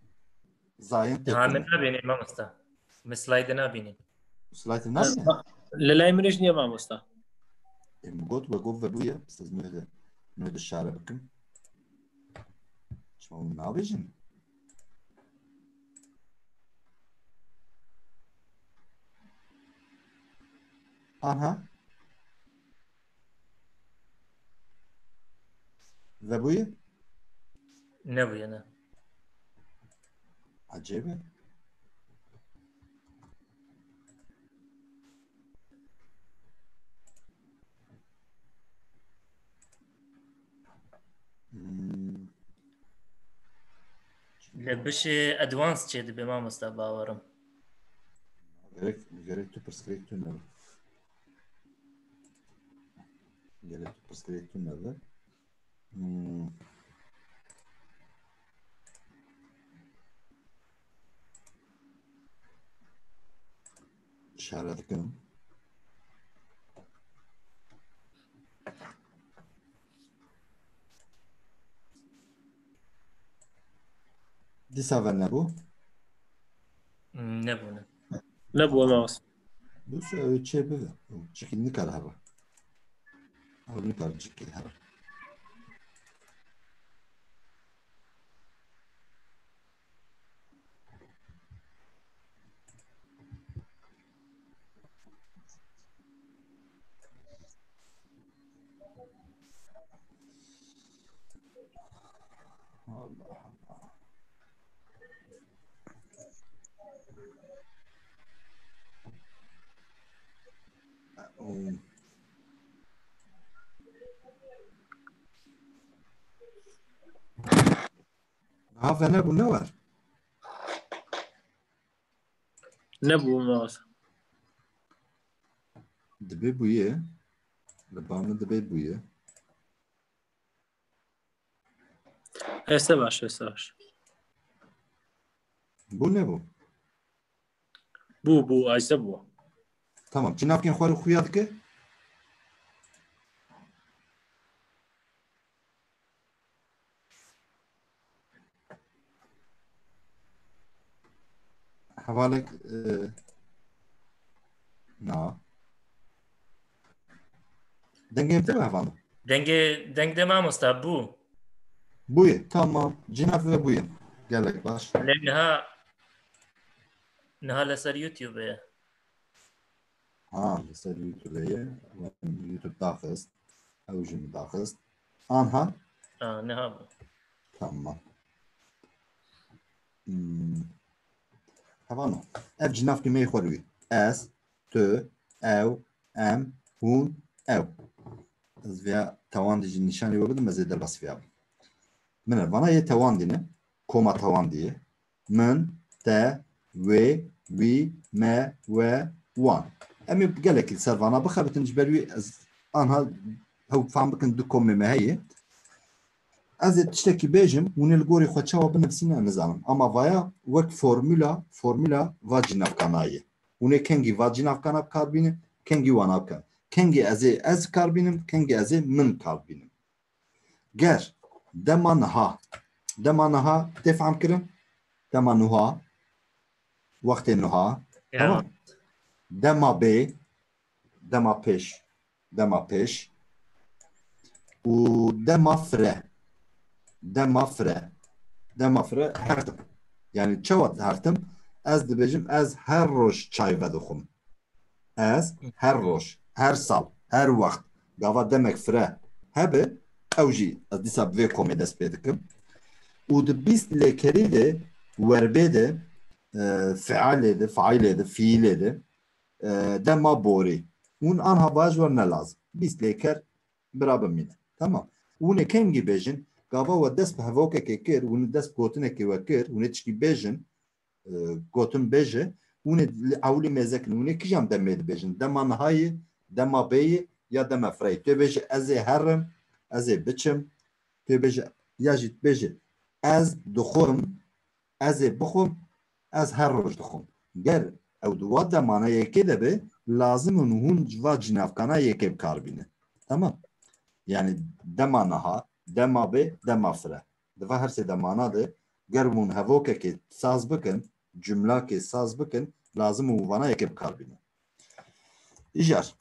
Zayên tê Ha, tune. Min nabînî mamosta. Min slayde nabînî. Slayde nabînî? Li lay min jî niye mamosta. Ê, min got, we got vebûye, siz nû de, nû de şare bikim. Çima hûn nabêjin? Aha. Vebûye? Nebûye, ne. Ecêb e. Hmm. Li bişê advance çê dibe mamosta bawerim. Gerek, gerek tu pirsgirêk tune be. Gerek tu pirsgirêk tune be. Hmm. Şare dikim. Dîsa ve nebû? Hmm, nebû, ne. Nebû, Mamosta. Dûsa ew çê bibe. Çikî nikare hebe. Ew nikare çikî hebe. Allah Allah. Niha venebû ne wer? Nebû, Mamosta. Dibê bûye. Li ba min dibê bûye. Êse baş, êse baş. Bû nebû? Bû, bû, êse bû. Tamam, çi navkên xwe li xuya dike? Hevalek, e, na. Dengê te heval. Dengê, deng de mamosta bû. Bûye, tamam. Cînav ve bûye. Gelek baş. Lê niha, niha li ser YouTube ye. Ha, li ser YouTube ye. YouTube daxist. Ew jî min daxist. Anha? Ha, niha bû. Tamam. Hmm. Hevano. Ev cînavkê me yê xwe li wî. Ez, tu, ew, em, hûn, ew. Ez vêya tewandî jî nîşanî we bidim, ez ê derbasî vêya bim. Min e, vana yê tewandî ne, koma tewandî ye. Min, te, wê, wî, me, we, wan. Em ê gelekî li ser vana bixebitin, ji ber wî ez anha hew fam bikin du komê me heye. Ez ê tiştekî bêjim, hûn ê li gorî xwe çawa binivîsîne, nizanim. Ama vaya wek formula, formula va cînavkana ye. Hûn ê kengî va cînavkana bi kar bînin, kengî wana bi kar. Kengî ez ê ez kar bînim, kengî ez ê min kar bînim. Ger dema niha, dema niha tê fehm kirin? Dema nuha, wextê nuha, ya, tamam. Dema bê, dema pêş, dema pêş û dema fire. Dema fire. Dema fire hertim. Yani çawa hertim? Ez dibêjim, ez her roj çay vedixwim. Ez her roj, her sal, her wext gava demek fire hebe, ew jî ez dîsa bi vê komê dest pê dikim. Û di bîst lêkerî de, werbê de, e, fealê de, failê de, fiilê de, e, dema borî. Hûn anha vaj wer ne lazim. Bîst lêker bira bimîne. Tamam. Hûn ê kengî bêjin, gava we dest bi hevokekê kir, hûn dest bi gotinekê we kir, hûn ê tişkî bêjin, e, gotin bêje, hûn ê li ewlî mêzekin, hûn ê kîjan demê dibêjin? Dema nihayê, dema bêyê ya dema fireyê? Tu bêje ez ê herim, ez ê biçim, tu bêje ya jî bêje ez dixwim, ez ê bixwim, ez her roj dixwim. Ger ew di wa demana yekê de be, lazim in hûn ji va cînavkana yekê bi kar bînin. Tamam. Yani dema niha, dema bê, dema fire. Di va her sê demana de ger hûn hevokekê saz bikin, cumlakê saz bikin, lazim û vana yekê bi kar bînin. Îjar.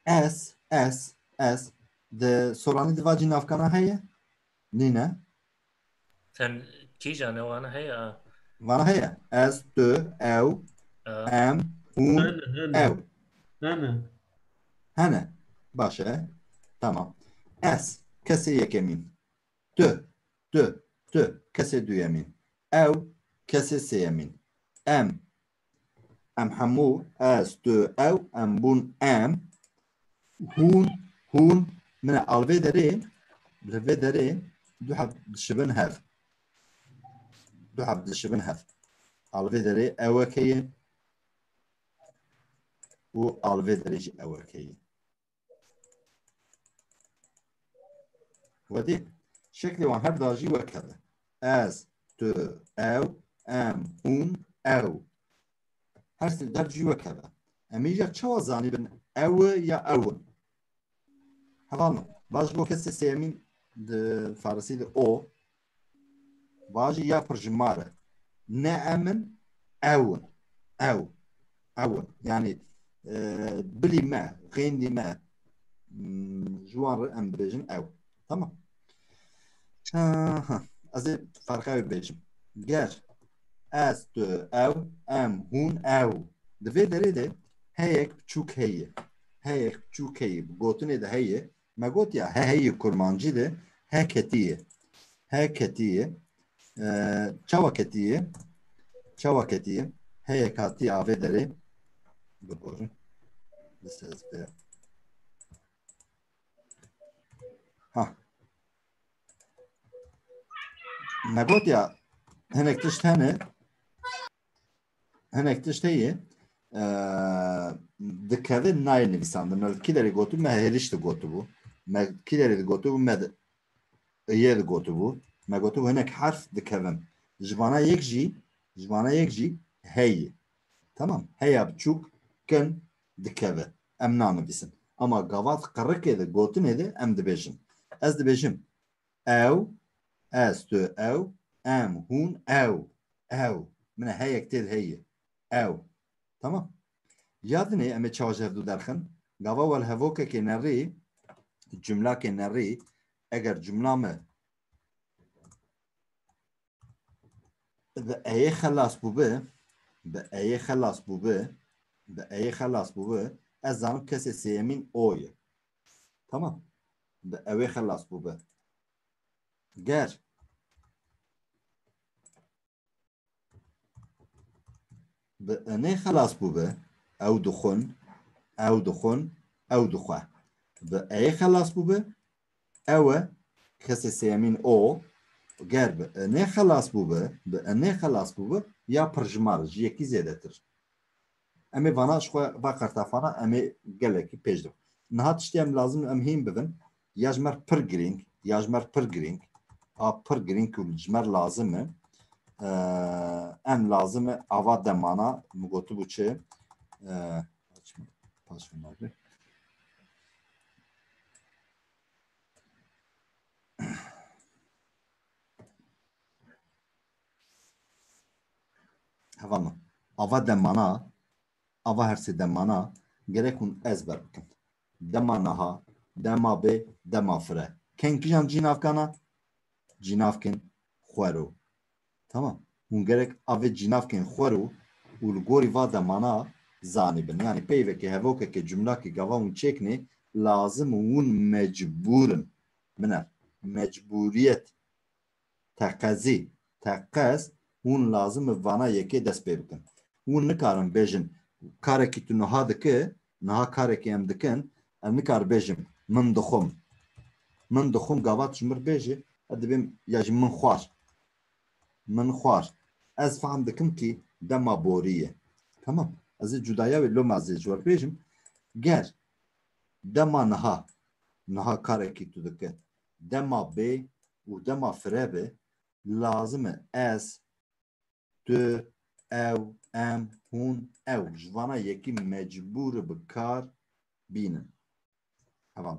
Ez, ez, ez. Di soranî di va cînavkana heye? Nîne? Sen kîjan e, wana heye? Vana heye. Ez, tu, ew, A. em, hûn, Hene, hene. ew. Hene. Hene. Baş e. Tamam. Ez, kesê yekemîn. Tu, tu, tu, kesê duyemîn. Ew, kesê sêyemîn. Em, em hemû, ez, tu, ew, em bûn em. Hûn, hûn, min e, al vê derê, li vê derê du heb dişibin hev. Du heb dişibin hev. Al vê derê ewek heye û al vê derê jî ewek heye. Wedî, şeklê wan her da jî wek hev e. Ez, tu, ew, em, hûn, ew. Her sê der jî wek hev e. Em îja çawa zanîbin ew e ya ew in? Hevalno, va ji bo kesê sêyemîn di farisî de o, va jî ya pirjimar e. Ne em in, ew in. Ew. Ew in. Yani, e, bilî me, xêndî me, hmm, ji wan re em dibêjin ew. Tamam. Ha, ha. Ez ê ferqa wê bêjim. Ger ez, tu, ew, em, hûn, ew. Di vê derê de heyek biçûk heye. Heyek biçûk heye. Bi gotinê de heye. Me got ya, he heye kurmancî de he ketiye. He ketiye. Ee, çawa ketiye? Çawa ketiye? Heyek hatiye avê derê. Biborin. Bi ses be. Ha. Me got ya, hinek tişt hene, hinek tişt heye, e, dikeve nayê nivîsandin. Me kî derê gotibû, me hêriş digotibû. Me kî derê digotibû, me di, yê digotibû. Me gotibû, hinek herf dikevin. Ji vana yek jî, ji vana yek jî heye. Tamam. Heya biçûk kin dikeve. Em nanivîsin. Ama gavat qirikê de, gotinê de em dibêjin. Ez dibêjim, ew, ez, tu, ew, em, hûn, ew, ew. Min e heyek tê de heye. Ew. Tamam. Ya dinê em ê çawa ji hevdû derxin? Gava wel hevokekê nerî, cumlakê nerî, eger cumla me bi eyê xelas bûbi, bi eyê xelas bûbi, bi eyê xelas bûbi, ez zanim kesê sêyemîn o ye. Tamam. Bi ewê xelas bûbi. Ger bi inê xelas bûbi, ew dixwin, ew dixwin, ew dixwe. Bi eyê xelas bûbi, ew e, kesê sêyemîn o, ger bi inê xelas bûbi, bi inê xelas bûbi, ya pirjimar, ji yekî zêdetir. Em ê vana ji xwe va qertafana, em ê gelekî pêş de. Niha tiştê em lazim em hîn bibin, ya ji me re pir girîng, ya ji me re pir girîng, a pir girîng ku ji me re lazim e, e, em lazim e ava demana, min gotibû çi, e, paş, paş, Hevalno. Ava demana, ava her sê demana, Gerek hûn ezber bikin. Dema niha, dema bê, dema fire. Kên kijan cînavkana? Cînavkên xwero. Tamam. Hûn gerek avê cînavkên xwero û li gorî va demana zanîbin. Yanî peyvekê, hevokekê, cumlakê gava hûn çêkinê, lazim hûn mecbûr in. Biner, mecbûriyet, teqezî, teqez, hûn lazim e vana yekê dest pê bikin. Hûn nikarin bêjin, karekî tu niha dike, niha karekî em dikin, em nikar bêjin, min dixwim. Min dixwim, gava tu ji mir bêjî, ez dibêm, ya jî min xwar. Min xwar. Ez fehm dikim kî dema borî ye. Tamam. Ez ê cudaya wê loma ez ê ji we bêjim. Ger dema niha, niha karekî tu dike, dema bê û dema fire be, lazim e ez, tu, ew, em, hûn, ew. Ji vana yekî mecbûr bi kar bînin. Heval.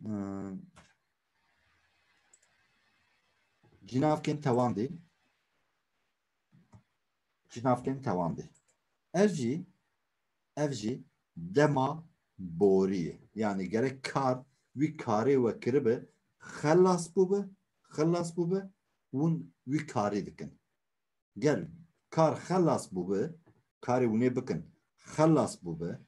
Hmm. Cînavkên tewandê. Cînavkên tewandê. Ev jî, ev jî dema borî ye. Yanî gerek kar, wî karê we kiribe, xelas bûbe, xelas bûbe, hûn wî karî dikin. Ger kar xelas bûbe, karê hûn ê bikin, xelas bûbe,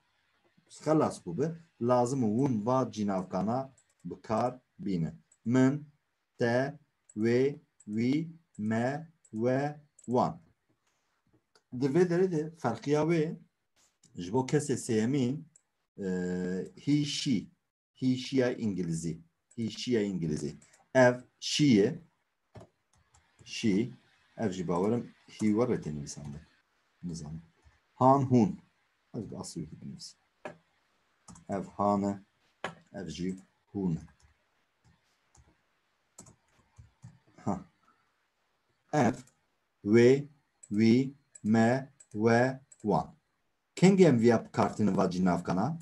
xelas bûbe, lazim e hûn va cînavkana bi kar bîne. Min, te, wê, wî, me, we, wan. Di vê derê de ferqiya wê ji bo kesê sêyemîn, e, he, she, he, she ya îngilîzî. He, she ya îngilîzî. Ev she ye. She. Ev jî bawerim he we re tê nivîsandin. Nizanim. Han, hûn. Ez bi asî wekî binivîsim. Ev han e. Ev jî hûn e. Ha. Ev, wê, wî, me, we, wan. Kengî em viya bi kar tînin va cînavkana?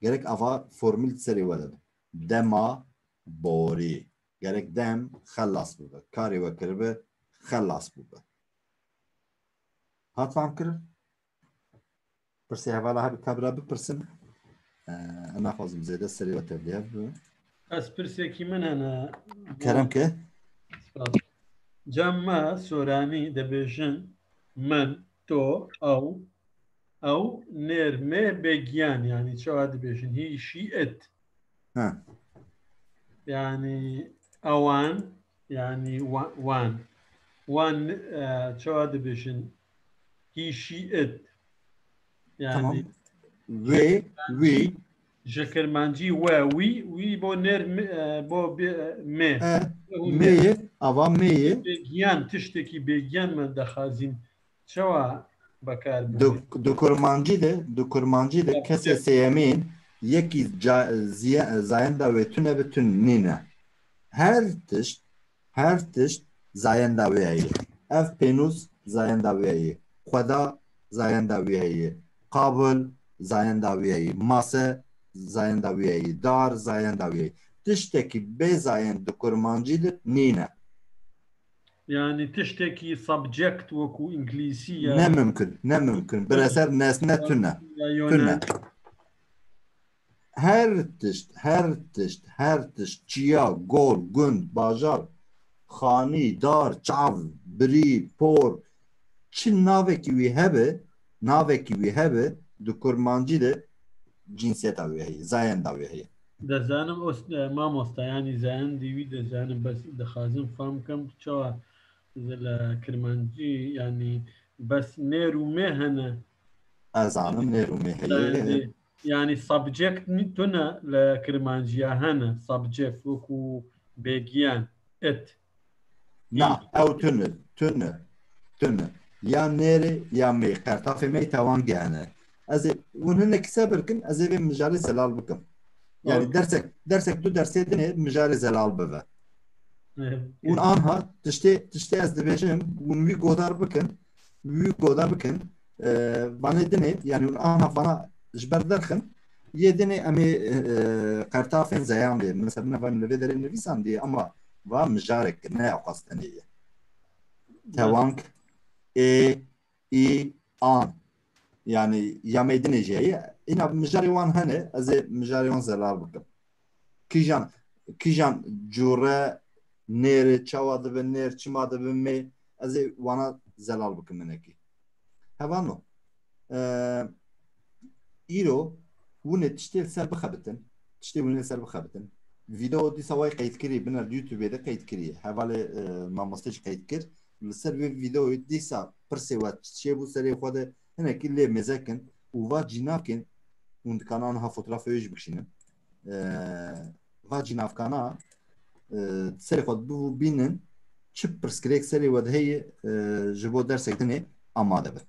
Gerek ava formîl serê we de be. Dema borî. Gerek dem xelas bibe. Karê we kiribe, xelas bûbe. Hat fam kirin? Pirsê hevala hebe ka bira bipirsin. Ee, em naxwazim zêde serê we tevlihev bibim. Ez pirsekî min hene. Kerem ke. Spas. Cem me soranî dibêjin min, to, ew, ew nêr me bêgiyan, yanî çawa dibêjin? He, she, it. Ha. Yanî ewan, yanî wa-, wan. Wan, e, çawa dibêjin? He, she, it. Yanî Tamam. Wê, wî. Ji kirmancî we, wî, wî bo nêr mi-, e, bo bi-, e, me. E, Hûn me ye, ava me ye. Bêgiyan, tiştekî bêgiyan me dixwazîm. Çawa bekar bibin? Di, di kurmancî de, di kurmancî de kesê sêyemîn yekî ca-, ziye-, zayenda wê tune bi tun nîne. Her tişt, her tişt zayenda wê heye. Ev pênûs zayenda wê heye. Xweda zayenda wê heye. Qabul zayenda wê heye. Mase zayenda wê heye. Dar zayenda wê heye. Tiştekî bê zayend di kurmancî de nîne. Yanî tiştekî subject wekû îngilîzî ya. Ne mimkun, ne mimkun. Bira ser nesne tune. Ya Tune. Yonanî. Her tişt, her tişt, her tişt, çiya, gol, gund, bajar, xanî, dar, çav, birî, por, çi navekî wî hebe, navekî wî hebe, di kurmancî de cînsiyeta wî heye, zayenda wî heye. Dizanim os-, e, mamosta, yanî zayendî wî dizanim, bes dixwazim fam kim çawa li kirmancî, yanî bes nêr û mê hene. Ez zanim nêr û mê heye. Zayendî, yanî subject nî tune li kirmanciya hene. Subject wekû bêgiyan, it. Na, ew tune, tune, tune. Ya nêrê ya mê, qertafê me tewangî hene. Ez ê, hûn hinek sebir kin, ez ê vê mijarê zelal bikim. Yanî Ok. dersek, dersek du dersê dinê mijarê zelal bibe. Evet. Hûn anha tiştê, tiştê ez dibêjim, hûn wî godar bikin, wî godar bikin. E, vanê dinê, yanî hûn anha vana ji ber derxin, yê dinê em ê, e, qertafên zeyandê, mesela bine vanê li vê derê nivîsandî, ama va mijarek ne ya xwestene ye. Tewang ê î, an. Yani ya me dinê jî heye. Îna mijarê wan hene, ez ê mijarê wan zelal bikim. Kîjan, kîjan cûre nêrê, çawa dibe nêr, çima dibe mê, ez ê wana zelal bikim hinekî. Hevano. Ee, îro hûn ê tiştê li ser bixebitin. Tiştê hûn ê li ser bixebitin. Vîdeo dîsa way qeyd kirî, biner di YouTube de qeyd kirî. Hevalê, e, mamoste jî qeyd kir. Li ser vê vîdeoyê dîsa pirsê we çêbû serê xwe de hinekî lê mêze kin û va cînakên hûn dikana niha fotoğrafê wê jî bikişînin. E, va cînavkana, e, serê xwe bibînin, çi pirsgirêk serê we de heye, e, ji bo dersek dinê amade be.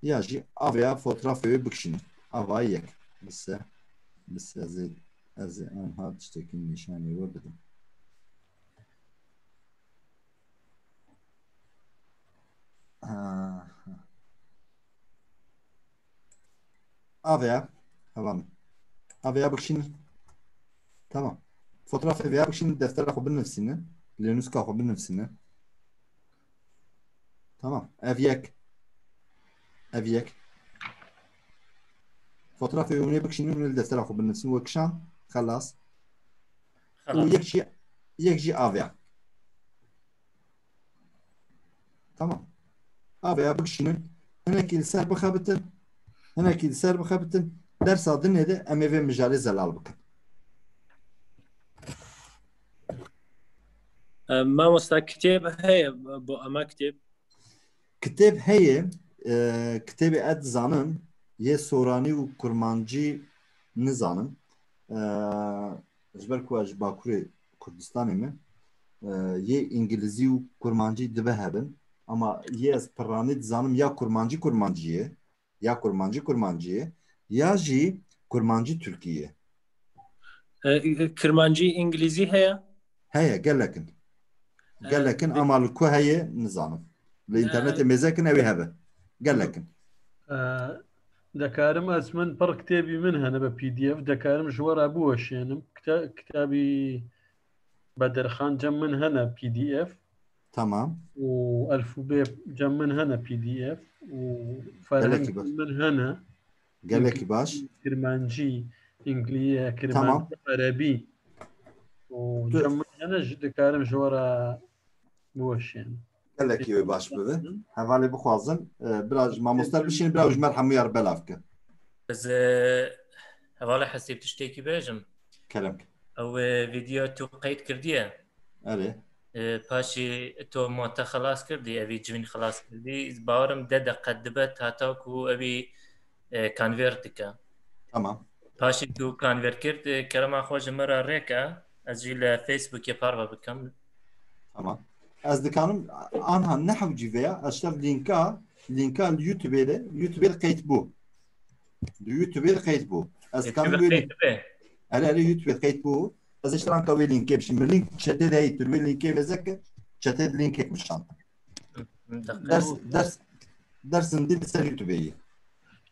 Ya jî avêya fotoğrafê wê bikişînin. Ava yek. Bise, bise ez ê, ez ê anha tiştekî nîşanî we bidim. Ha, ha. Avêya. Heval. Avêya bikişînin. Tamam. Fotoğrafê vêya bikişînin, deftera xwe binivîsînin. Lênûska xwe binivîsînin. Tamam. Ev yek. Ev yek. Fotoğrafê hûn ê bikişînin, hûn ê li deftera xwe binivîsînin. We kişand. Xelas. Û Xelas. yek jî, yek jî avêya. Tamam. Avêya bikişînin. Hinekî li ser bixebitin. Hinekî li ser bixebitin. Dersa dinê de em ê vê mijarê zelal bikin. E, mamosta, kitêb heye bo ema kitêb? Kitêb heye. E, kitêbê ez dizanim yê soranî û kurmancî nizanim. E, ji ber ku ez ji Bakurê Kurdistanê me, e, yê îngilîzî û kurmancî dibe hebin. Ama yê ez pirranî dizanim ya kurmancî kurmancî ye, ya kurmancî kurmancî ye, ya jî kurmancî tirkî ye. E, kirmancî îngilîzî heye? Heye, gelek in. E, Gelek in, ama li ku heye nizanim. Li E, înternetê mêze kin ew ê hebe. Gelek in. E, dekarim ez min pir kitêbî min hene be P D F, dekarim ji we re biweşênim. Kita-, kitabî Bedirxan cem min hene P D F. Tamam. Û elfûbê cem min hene P D F. Û Gelekî ferheng baş. min hene. Gelekî baş. Kirmancî, Îngilî-, Kirmancî, Tamam. Erebî. Û Tu- cem min hene, ji dikarim ji we re biweşînim. Gelekî wê baş bibe. Hevalê bixwazin, e, bira ji mamoster bişîn, bira ji me hemûyar belav ke. Ez, e, hevalê Hesîb tiştekî bêjim. Kerem ke. Ew, e, vîdeo tu qeyd kirdiye. Erê. E, paşî to mate xelas kirdî, evî civîn xelas kirdî. Bawerim de deqet dibe heta ku evî, e, convert dike. Tamam. Paşî tu convert kir, e, kerema xwe ji min re rêke, ez jî li Facebookê parve bikim. Tamam. Ez dikanim anha nehewcî veya ez şev linka, linka li YouTubeê de, YouTubeê de qeyd bû. Di YouTubeê de qeyd bû. Ez dikanim YouTubeê wê qeyd link-, dibe. Erê, erê, YouTubeê qeyd bû. Ez ê ji ranka wê linkê bişîm. Min link çetê de heyî, tu wê linkê mêze kir. Çetê de linkek bişand. Hı, hı, Ders, ders, ders zindî li ser YouTubeê ye.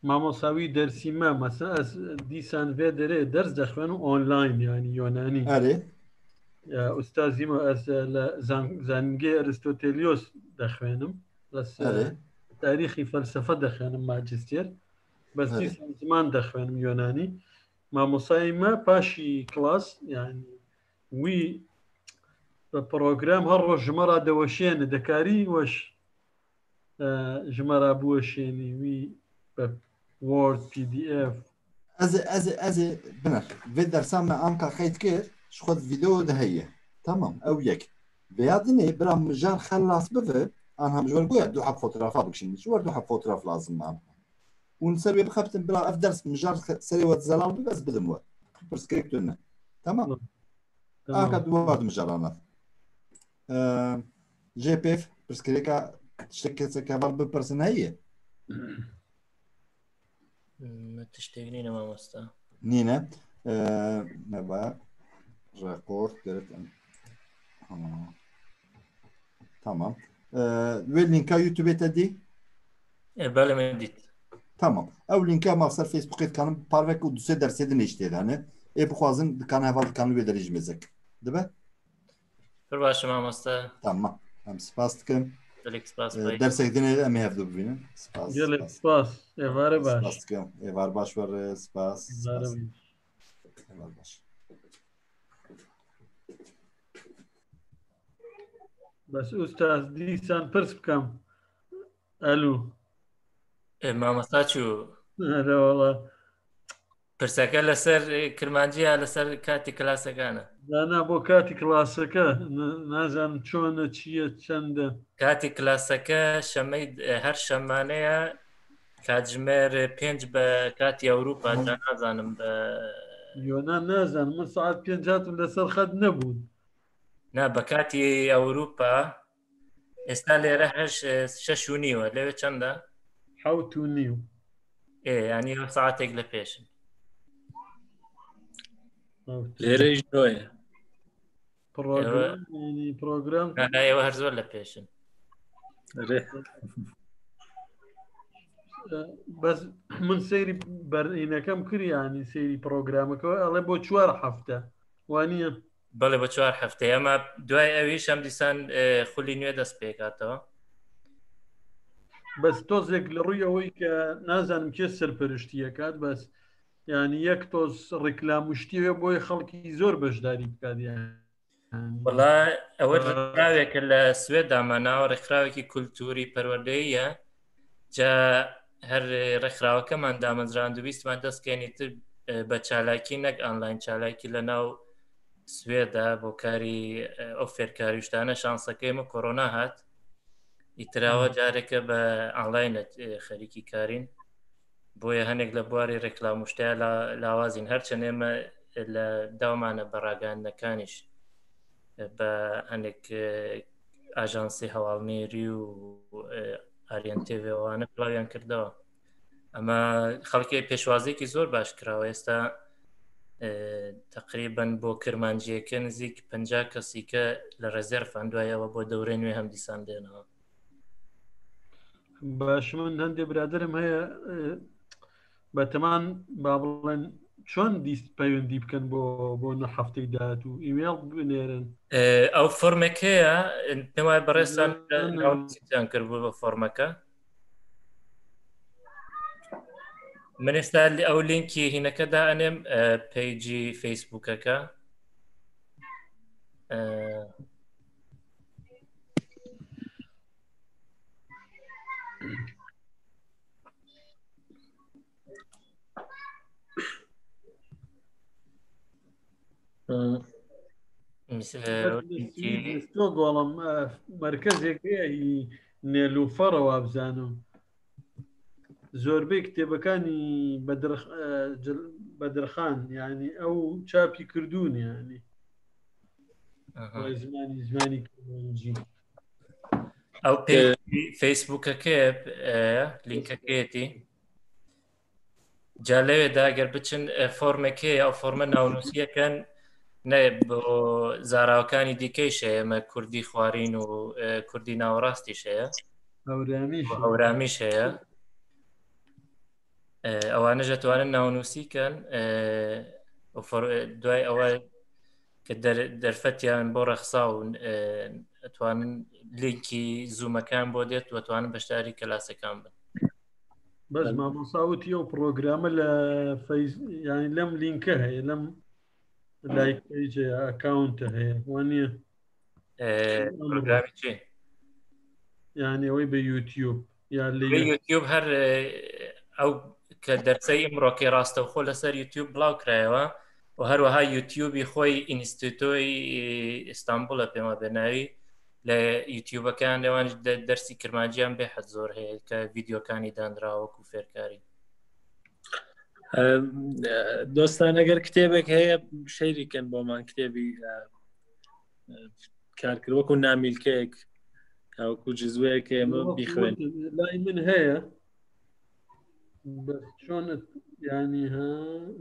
Mamosa wî dersî me, mesela ez dîsan vê derê ders dexwênim online, yani Yunanî. Erê. Ya, ustazî me, ez, e, li zan-, zanîngehê Aristotelios dexwênim. Ez, e, Erê. tarîxî felsefe dexwênim, majistêr. Bes Erê. dîsan ziman dexwênim Yunanî. Mamosayê me paşî klas, yani wî bi program her roj ji me re diweşêne, dikarî weş, e, ji me re biweşênî, wî bi Word, P D F. Ez ê, ez ê, ez ê, biner. Vê dersa me anka qeyd kir, ji xwe di vîdeo de heye. Tamam, ew yek. Vêya dinê bira mijar xelas bibe, anha ji wer goya du heb fotoğrafa bikişînin. Ji wer du heb fotoğraf lazim me anha. Hûn ser wê bixebitin, bira ev ders mijar xe-, serê we zelal bibe, ez bidim we. Pirsgirêk tune. Tamam. Tamam. Anka du heb mijarana. Ee, J P F, pirsgirêka tiştek kesek heval bipirsin heye? Me tiştek nîne mamosta. Nîne. Ee, me ba rekord gerek. Ha. Tamam. Ee, wê linka YouTubeê te dî? E, belê, me dît. Tamam. Ew linka ma ser Facebookê dikanim parvek û du sê dersê din ê ji tê de hene. Ê bixwazin dikanin heval dikanin wê derê jî mêzek. Dibe? Pir baş e mamoste. Tamam. Em spas dikim. Gelek spas. Dersek din em ê hevdu bibînin. Spas. Gelek spas. Êvare baş. Spas dikim. Êvar baş were, spas. Êvare baş. Êvar baş. Bes ustaz, dîsan pirs bikim. Alo. E, mamosta çû? Hele wala. Pirseke li ser, e, kirmancî ya li ser katî klasekan e? Na, na, bo katî klaseke. N-, nazanim çon e, çi ye, çend e. Katî klaseke şemey, e, her şemane ye, katjimêr pênc be katî Ewropa, ca nazanim be. Yo, na, nazanim. Min saet pênc hatim, li ser xet nebûn. Na, bi katî Ewropa, êsta lêre heş, e, şeş û nîw e. Lê wê çend e? Hewt û nîw. Ê, yanî ew saetek li pêş in. Hewt û nîw. Lêre jî noye. Program, Ewe- yanî program. Na, na, ew her zor li pêş in. Erê. E, bes min seyrî ber-, înekem kir, yanî seyrî programeke, ele bo çar hefte. Waniye? Belê, bo çar hefteyê. Ema duayê ew îş em dîsan, e, xulî nû dest pê katî. Bes tozek li rûyê ewê ke nazanim kê serperiştiyê kat, bes yanî yek toz reklam û ştiyê wê boyê xelkî zor beşdarî bikat yanî. Wala, ew rêkxirawek li Swêda me, nav rêkxirawekî kulturî perwerdeyî ye. Ca her rêkxiraweke me damezrand û bîst me dest keyên îtir, e, be çalakî, nek online çalakî, li nav Swêda bo karî, e, ew fêrkarî û ştane şanseke me korona hat. Îtirawa Hmm. careke be online, e, xerîkî karîn. Boye hinek li buarê reklam û şteya la-, lawazîn. Her çenê me li dawmane bi ragihandinekaniş, bi hinek, e, ajansê hevalnêrî û, e, Aryan T V û wane pilawiyan kirdawa. Ema xelkê pêşwaziyekî zor baş kirawe. Êsta, e, teqrîben bo kirmanciyeke nizîk penca kesî ke li rezerv an, duayê ew bo dewrê nû hem dîsan dêne. Baş, min hindê biraderim heye, e, beteman ba bilen çond dîst peywendî bikin bo, bo ne hefteyê dahatû? E-mail binêrin. E, ew formeke ye, e, pêma berêsan Na, na, na. Navnîşan kiribû bi formeke. Min êsta li-, ew lînkî hîneke da enêm, e, peycî Facebookeke. E, Hı. Mis-, e, Stockholm, e, merkezek heye î Nêlûfer e, wa bizanim. Zorbê kitêbekanî Bedir, e, Cil-, Bedirxan, yanî ew çapî kirdûn yanî. Aha. Wê zimanî, zimanî kirmancî. Ew pê Ee, Facebookeke, e, linkeke yetî. Calewê de eger biçin, e, formekê, ew forme navnûsiyeken ne bo zarawakanî dîkey şeye me kurdî xwarîn û, e, kurdî nawerastî şeye. Hewramî Û şeye. Hewramî şeye. E, ewane jî etwanin navnûsî ken, e, û for-, e, duay ewe ke der-, derfetiyan bo rexsa û, e, etwanin lînkî Zoom'ekan bo dêt û etwanin beşdarî kelasekan bin. Bes, Em, mamosta wî ew programe li Face-, yanî lem lînke heye, lem like page heye, account heye, waniye. Ee, Programî çi? Yani wê bi YouTube ya lê Vê YouTube her, e, ew ke dersey îmrokê rastewxo li ser YouTube blaw kirayewe û her wiha YouTubeî xwe yî Înstîtoyî, e, Îstanbul e pê ma bê navî. Li YouTubekan de wan jî de-, dersî kirmanciyan bêhed zor heye ke vîdeokanî danira wekû fêrkarî. Em, e, dostan, eger kitêbek heye, şeyrî kin bo man kitêbî, e, e, kar kir. Wekû namîlkeyek, ya wekû cizweyek heye, min Wekû bîxwên. Lay min heye. Bes çon, yani ha,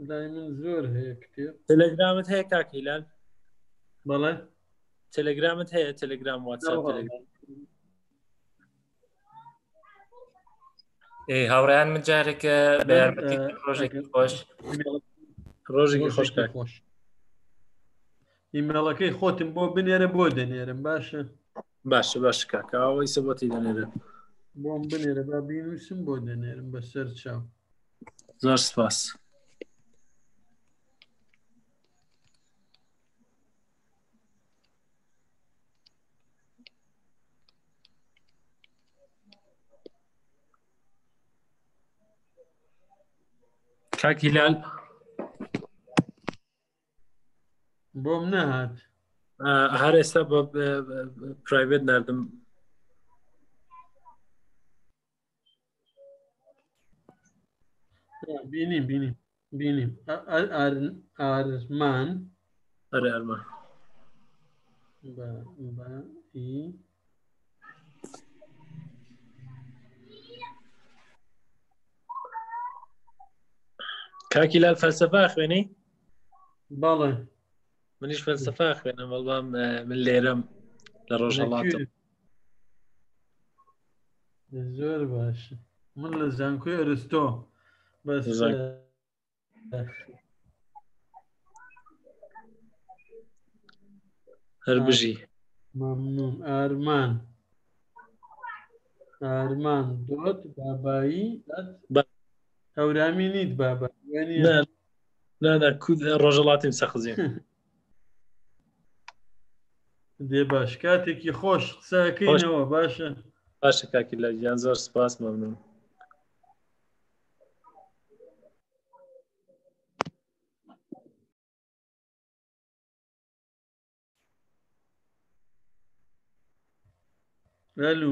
lay min zor heye kitêb. Telegramit heye kak Hilal? Bele. Telegramit heye, Telegram, WhatsApp, Telegram. Ê, hawreyan min careke bi yarmetî e, rojekî xweş. Rojekî xweş kak. Xweş. E-mailekê xwe tim bo binêre, bo dinêrim, baş e? Baş e, baş e kaka. Ew îse bo tî denêre. Bom binêre, ba bînûsim bo denêrim, be ser çav. Zor spas. Kak Hilal. Bom nehat. Ee, her êsta bi, bi, bi, private nerdim. Ha, bînî, bînî, bînî. A-, a-, ar-, arman. Erê, erman. Ba, ba, î. Kak Hilal, felsefe axwênî? Bale. Min îş felsefe axwêne, walla, e, min lêrem li Rojhelatim. Zor baş. Min li Zankoyê Aristo. Bes, Zan- e, Her bijî. Memnun. Arman. Arman. Dot. Babayî. Dat. Ba- Hewramî nît baba. Yani Ne, ne, ne, ku Rojhelatim sexizî. Dê baş. Katekî xweş. Qiseyekî Xweş. Newe. Baş e. Baş e Kak Hilal, yan zor spas, memnun. Alo.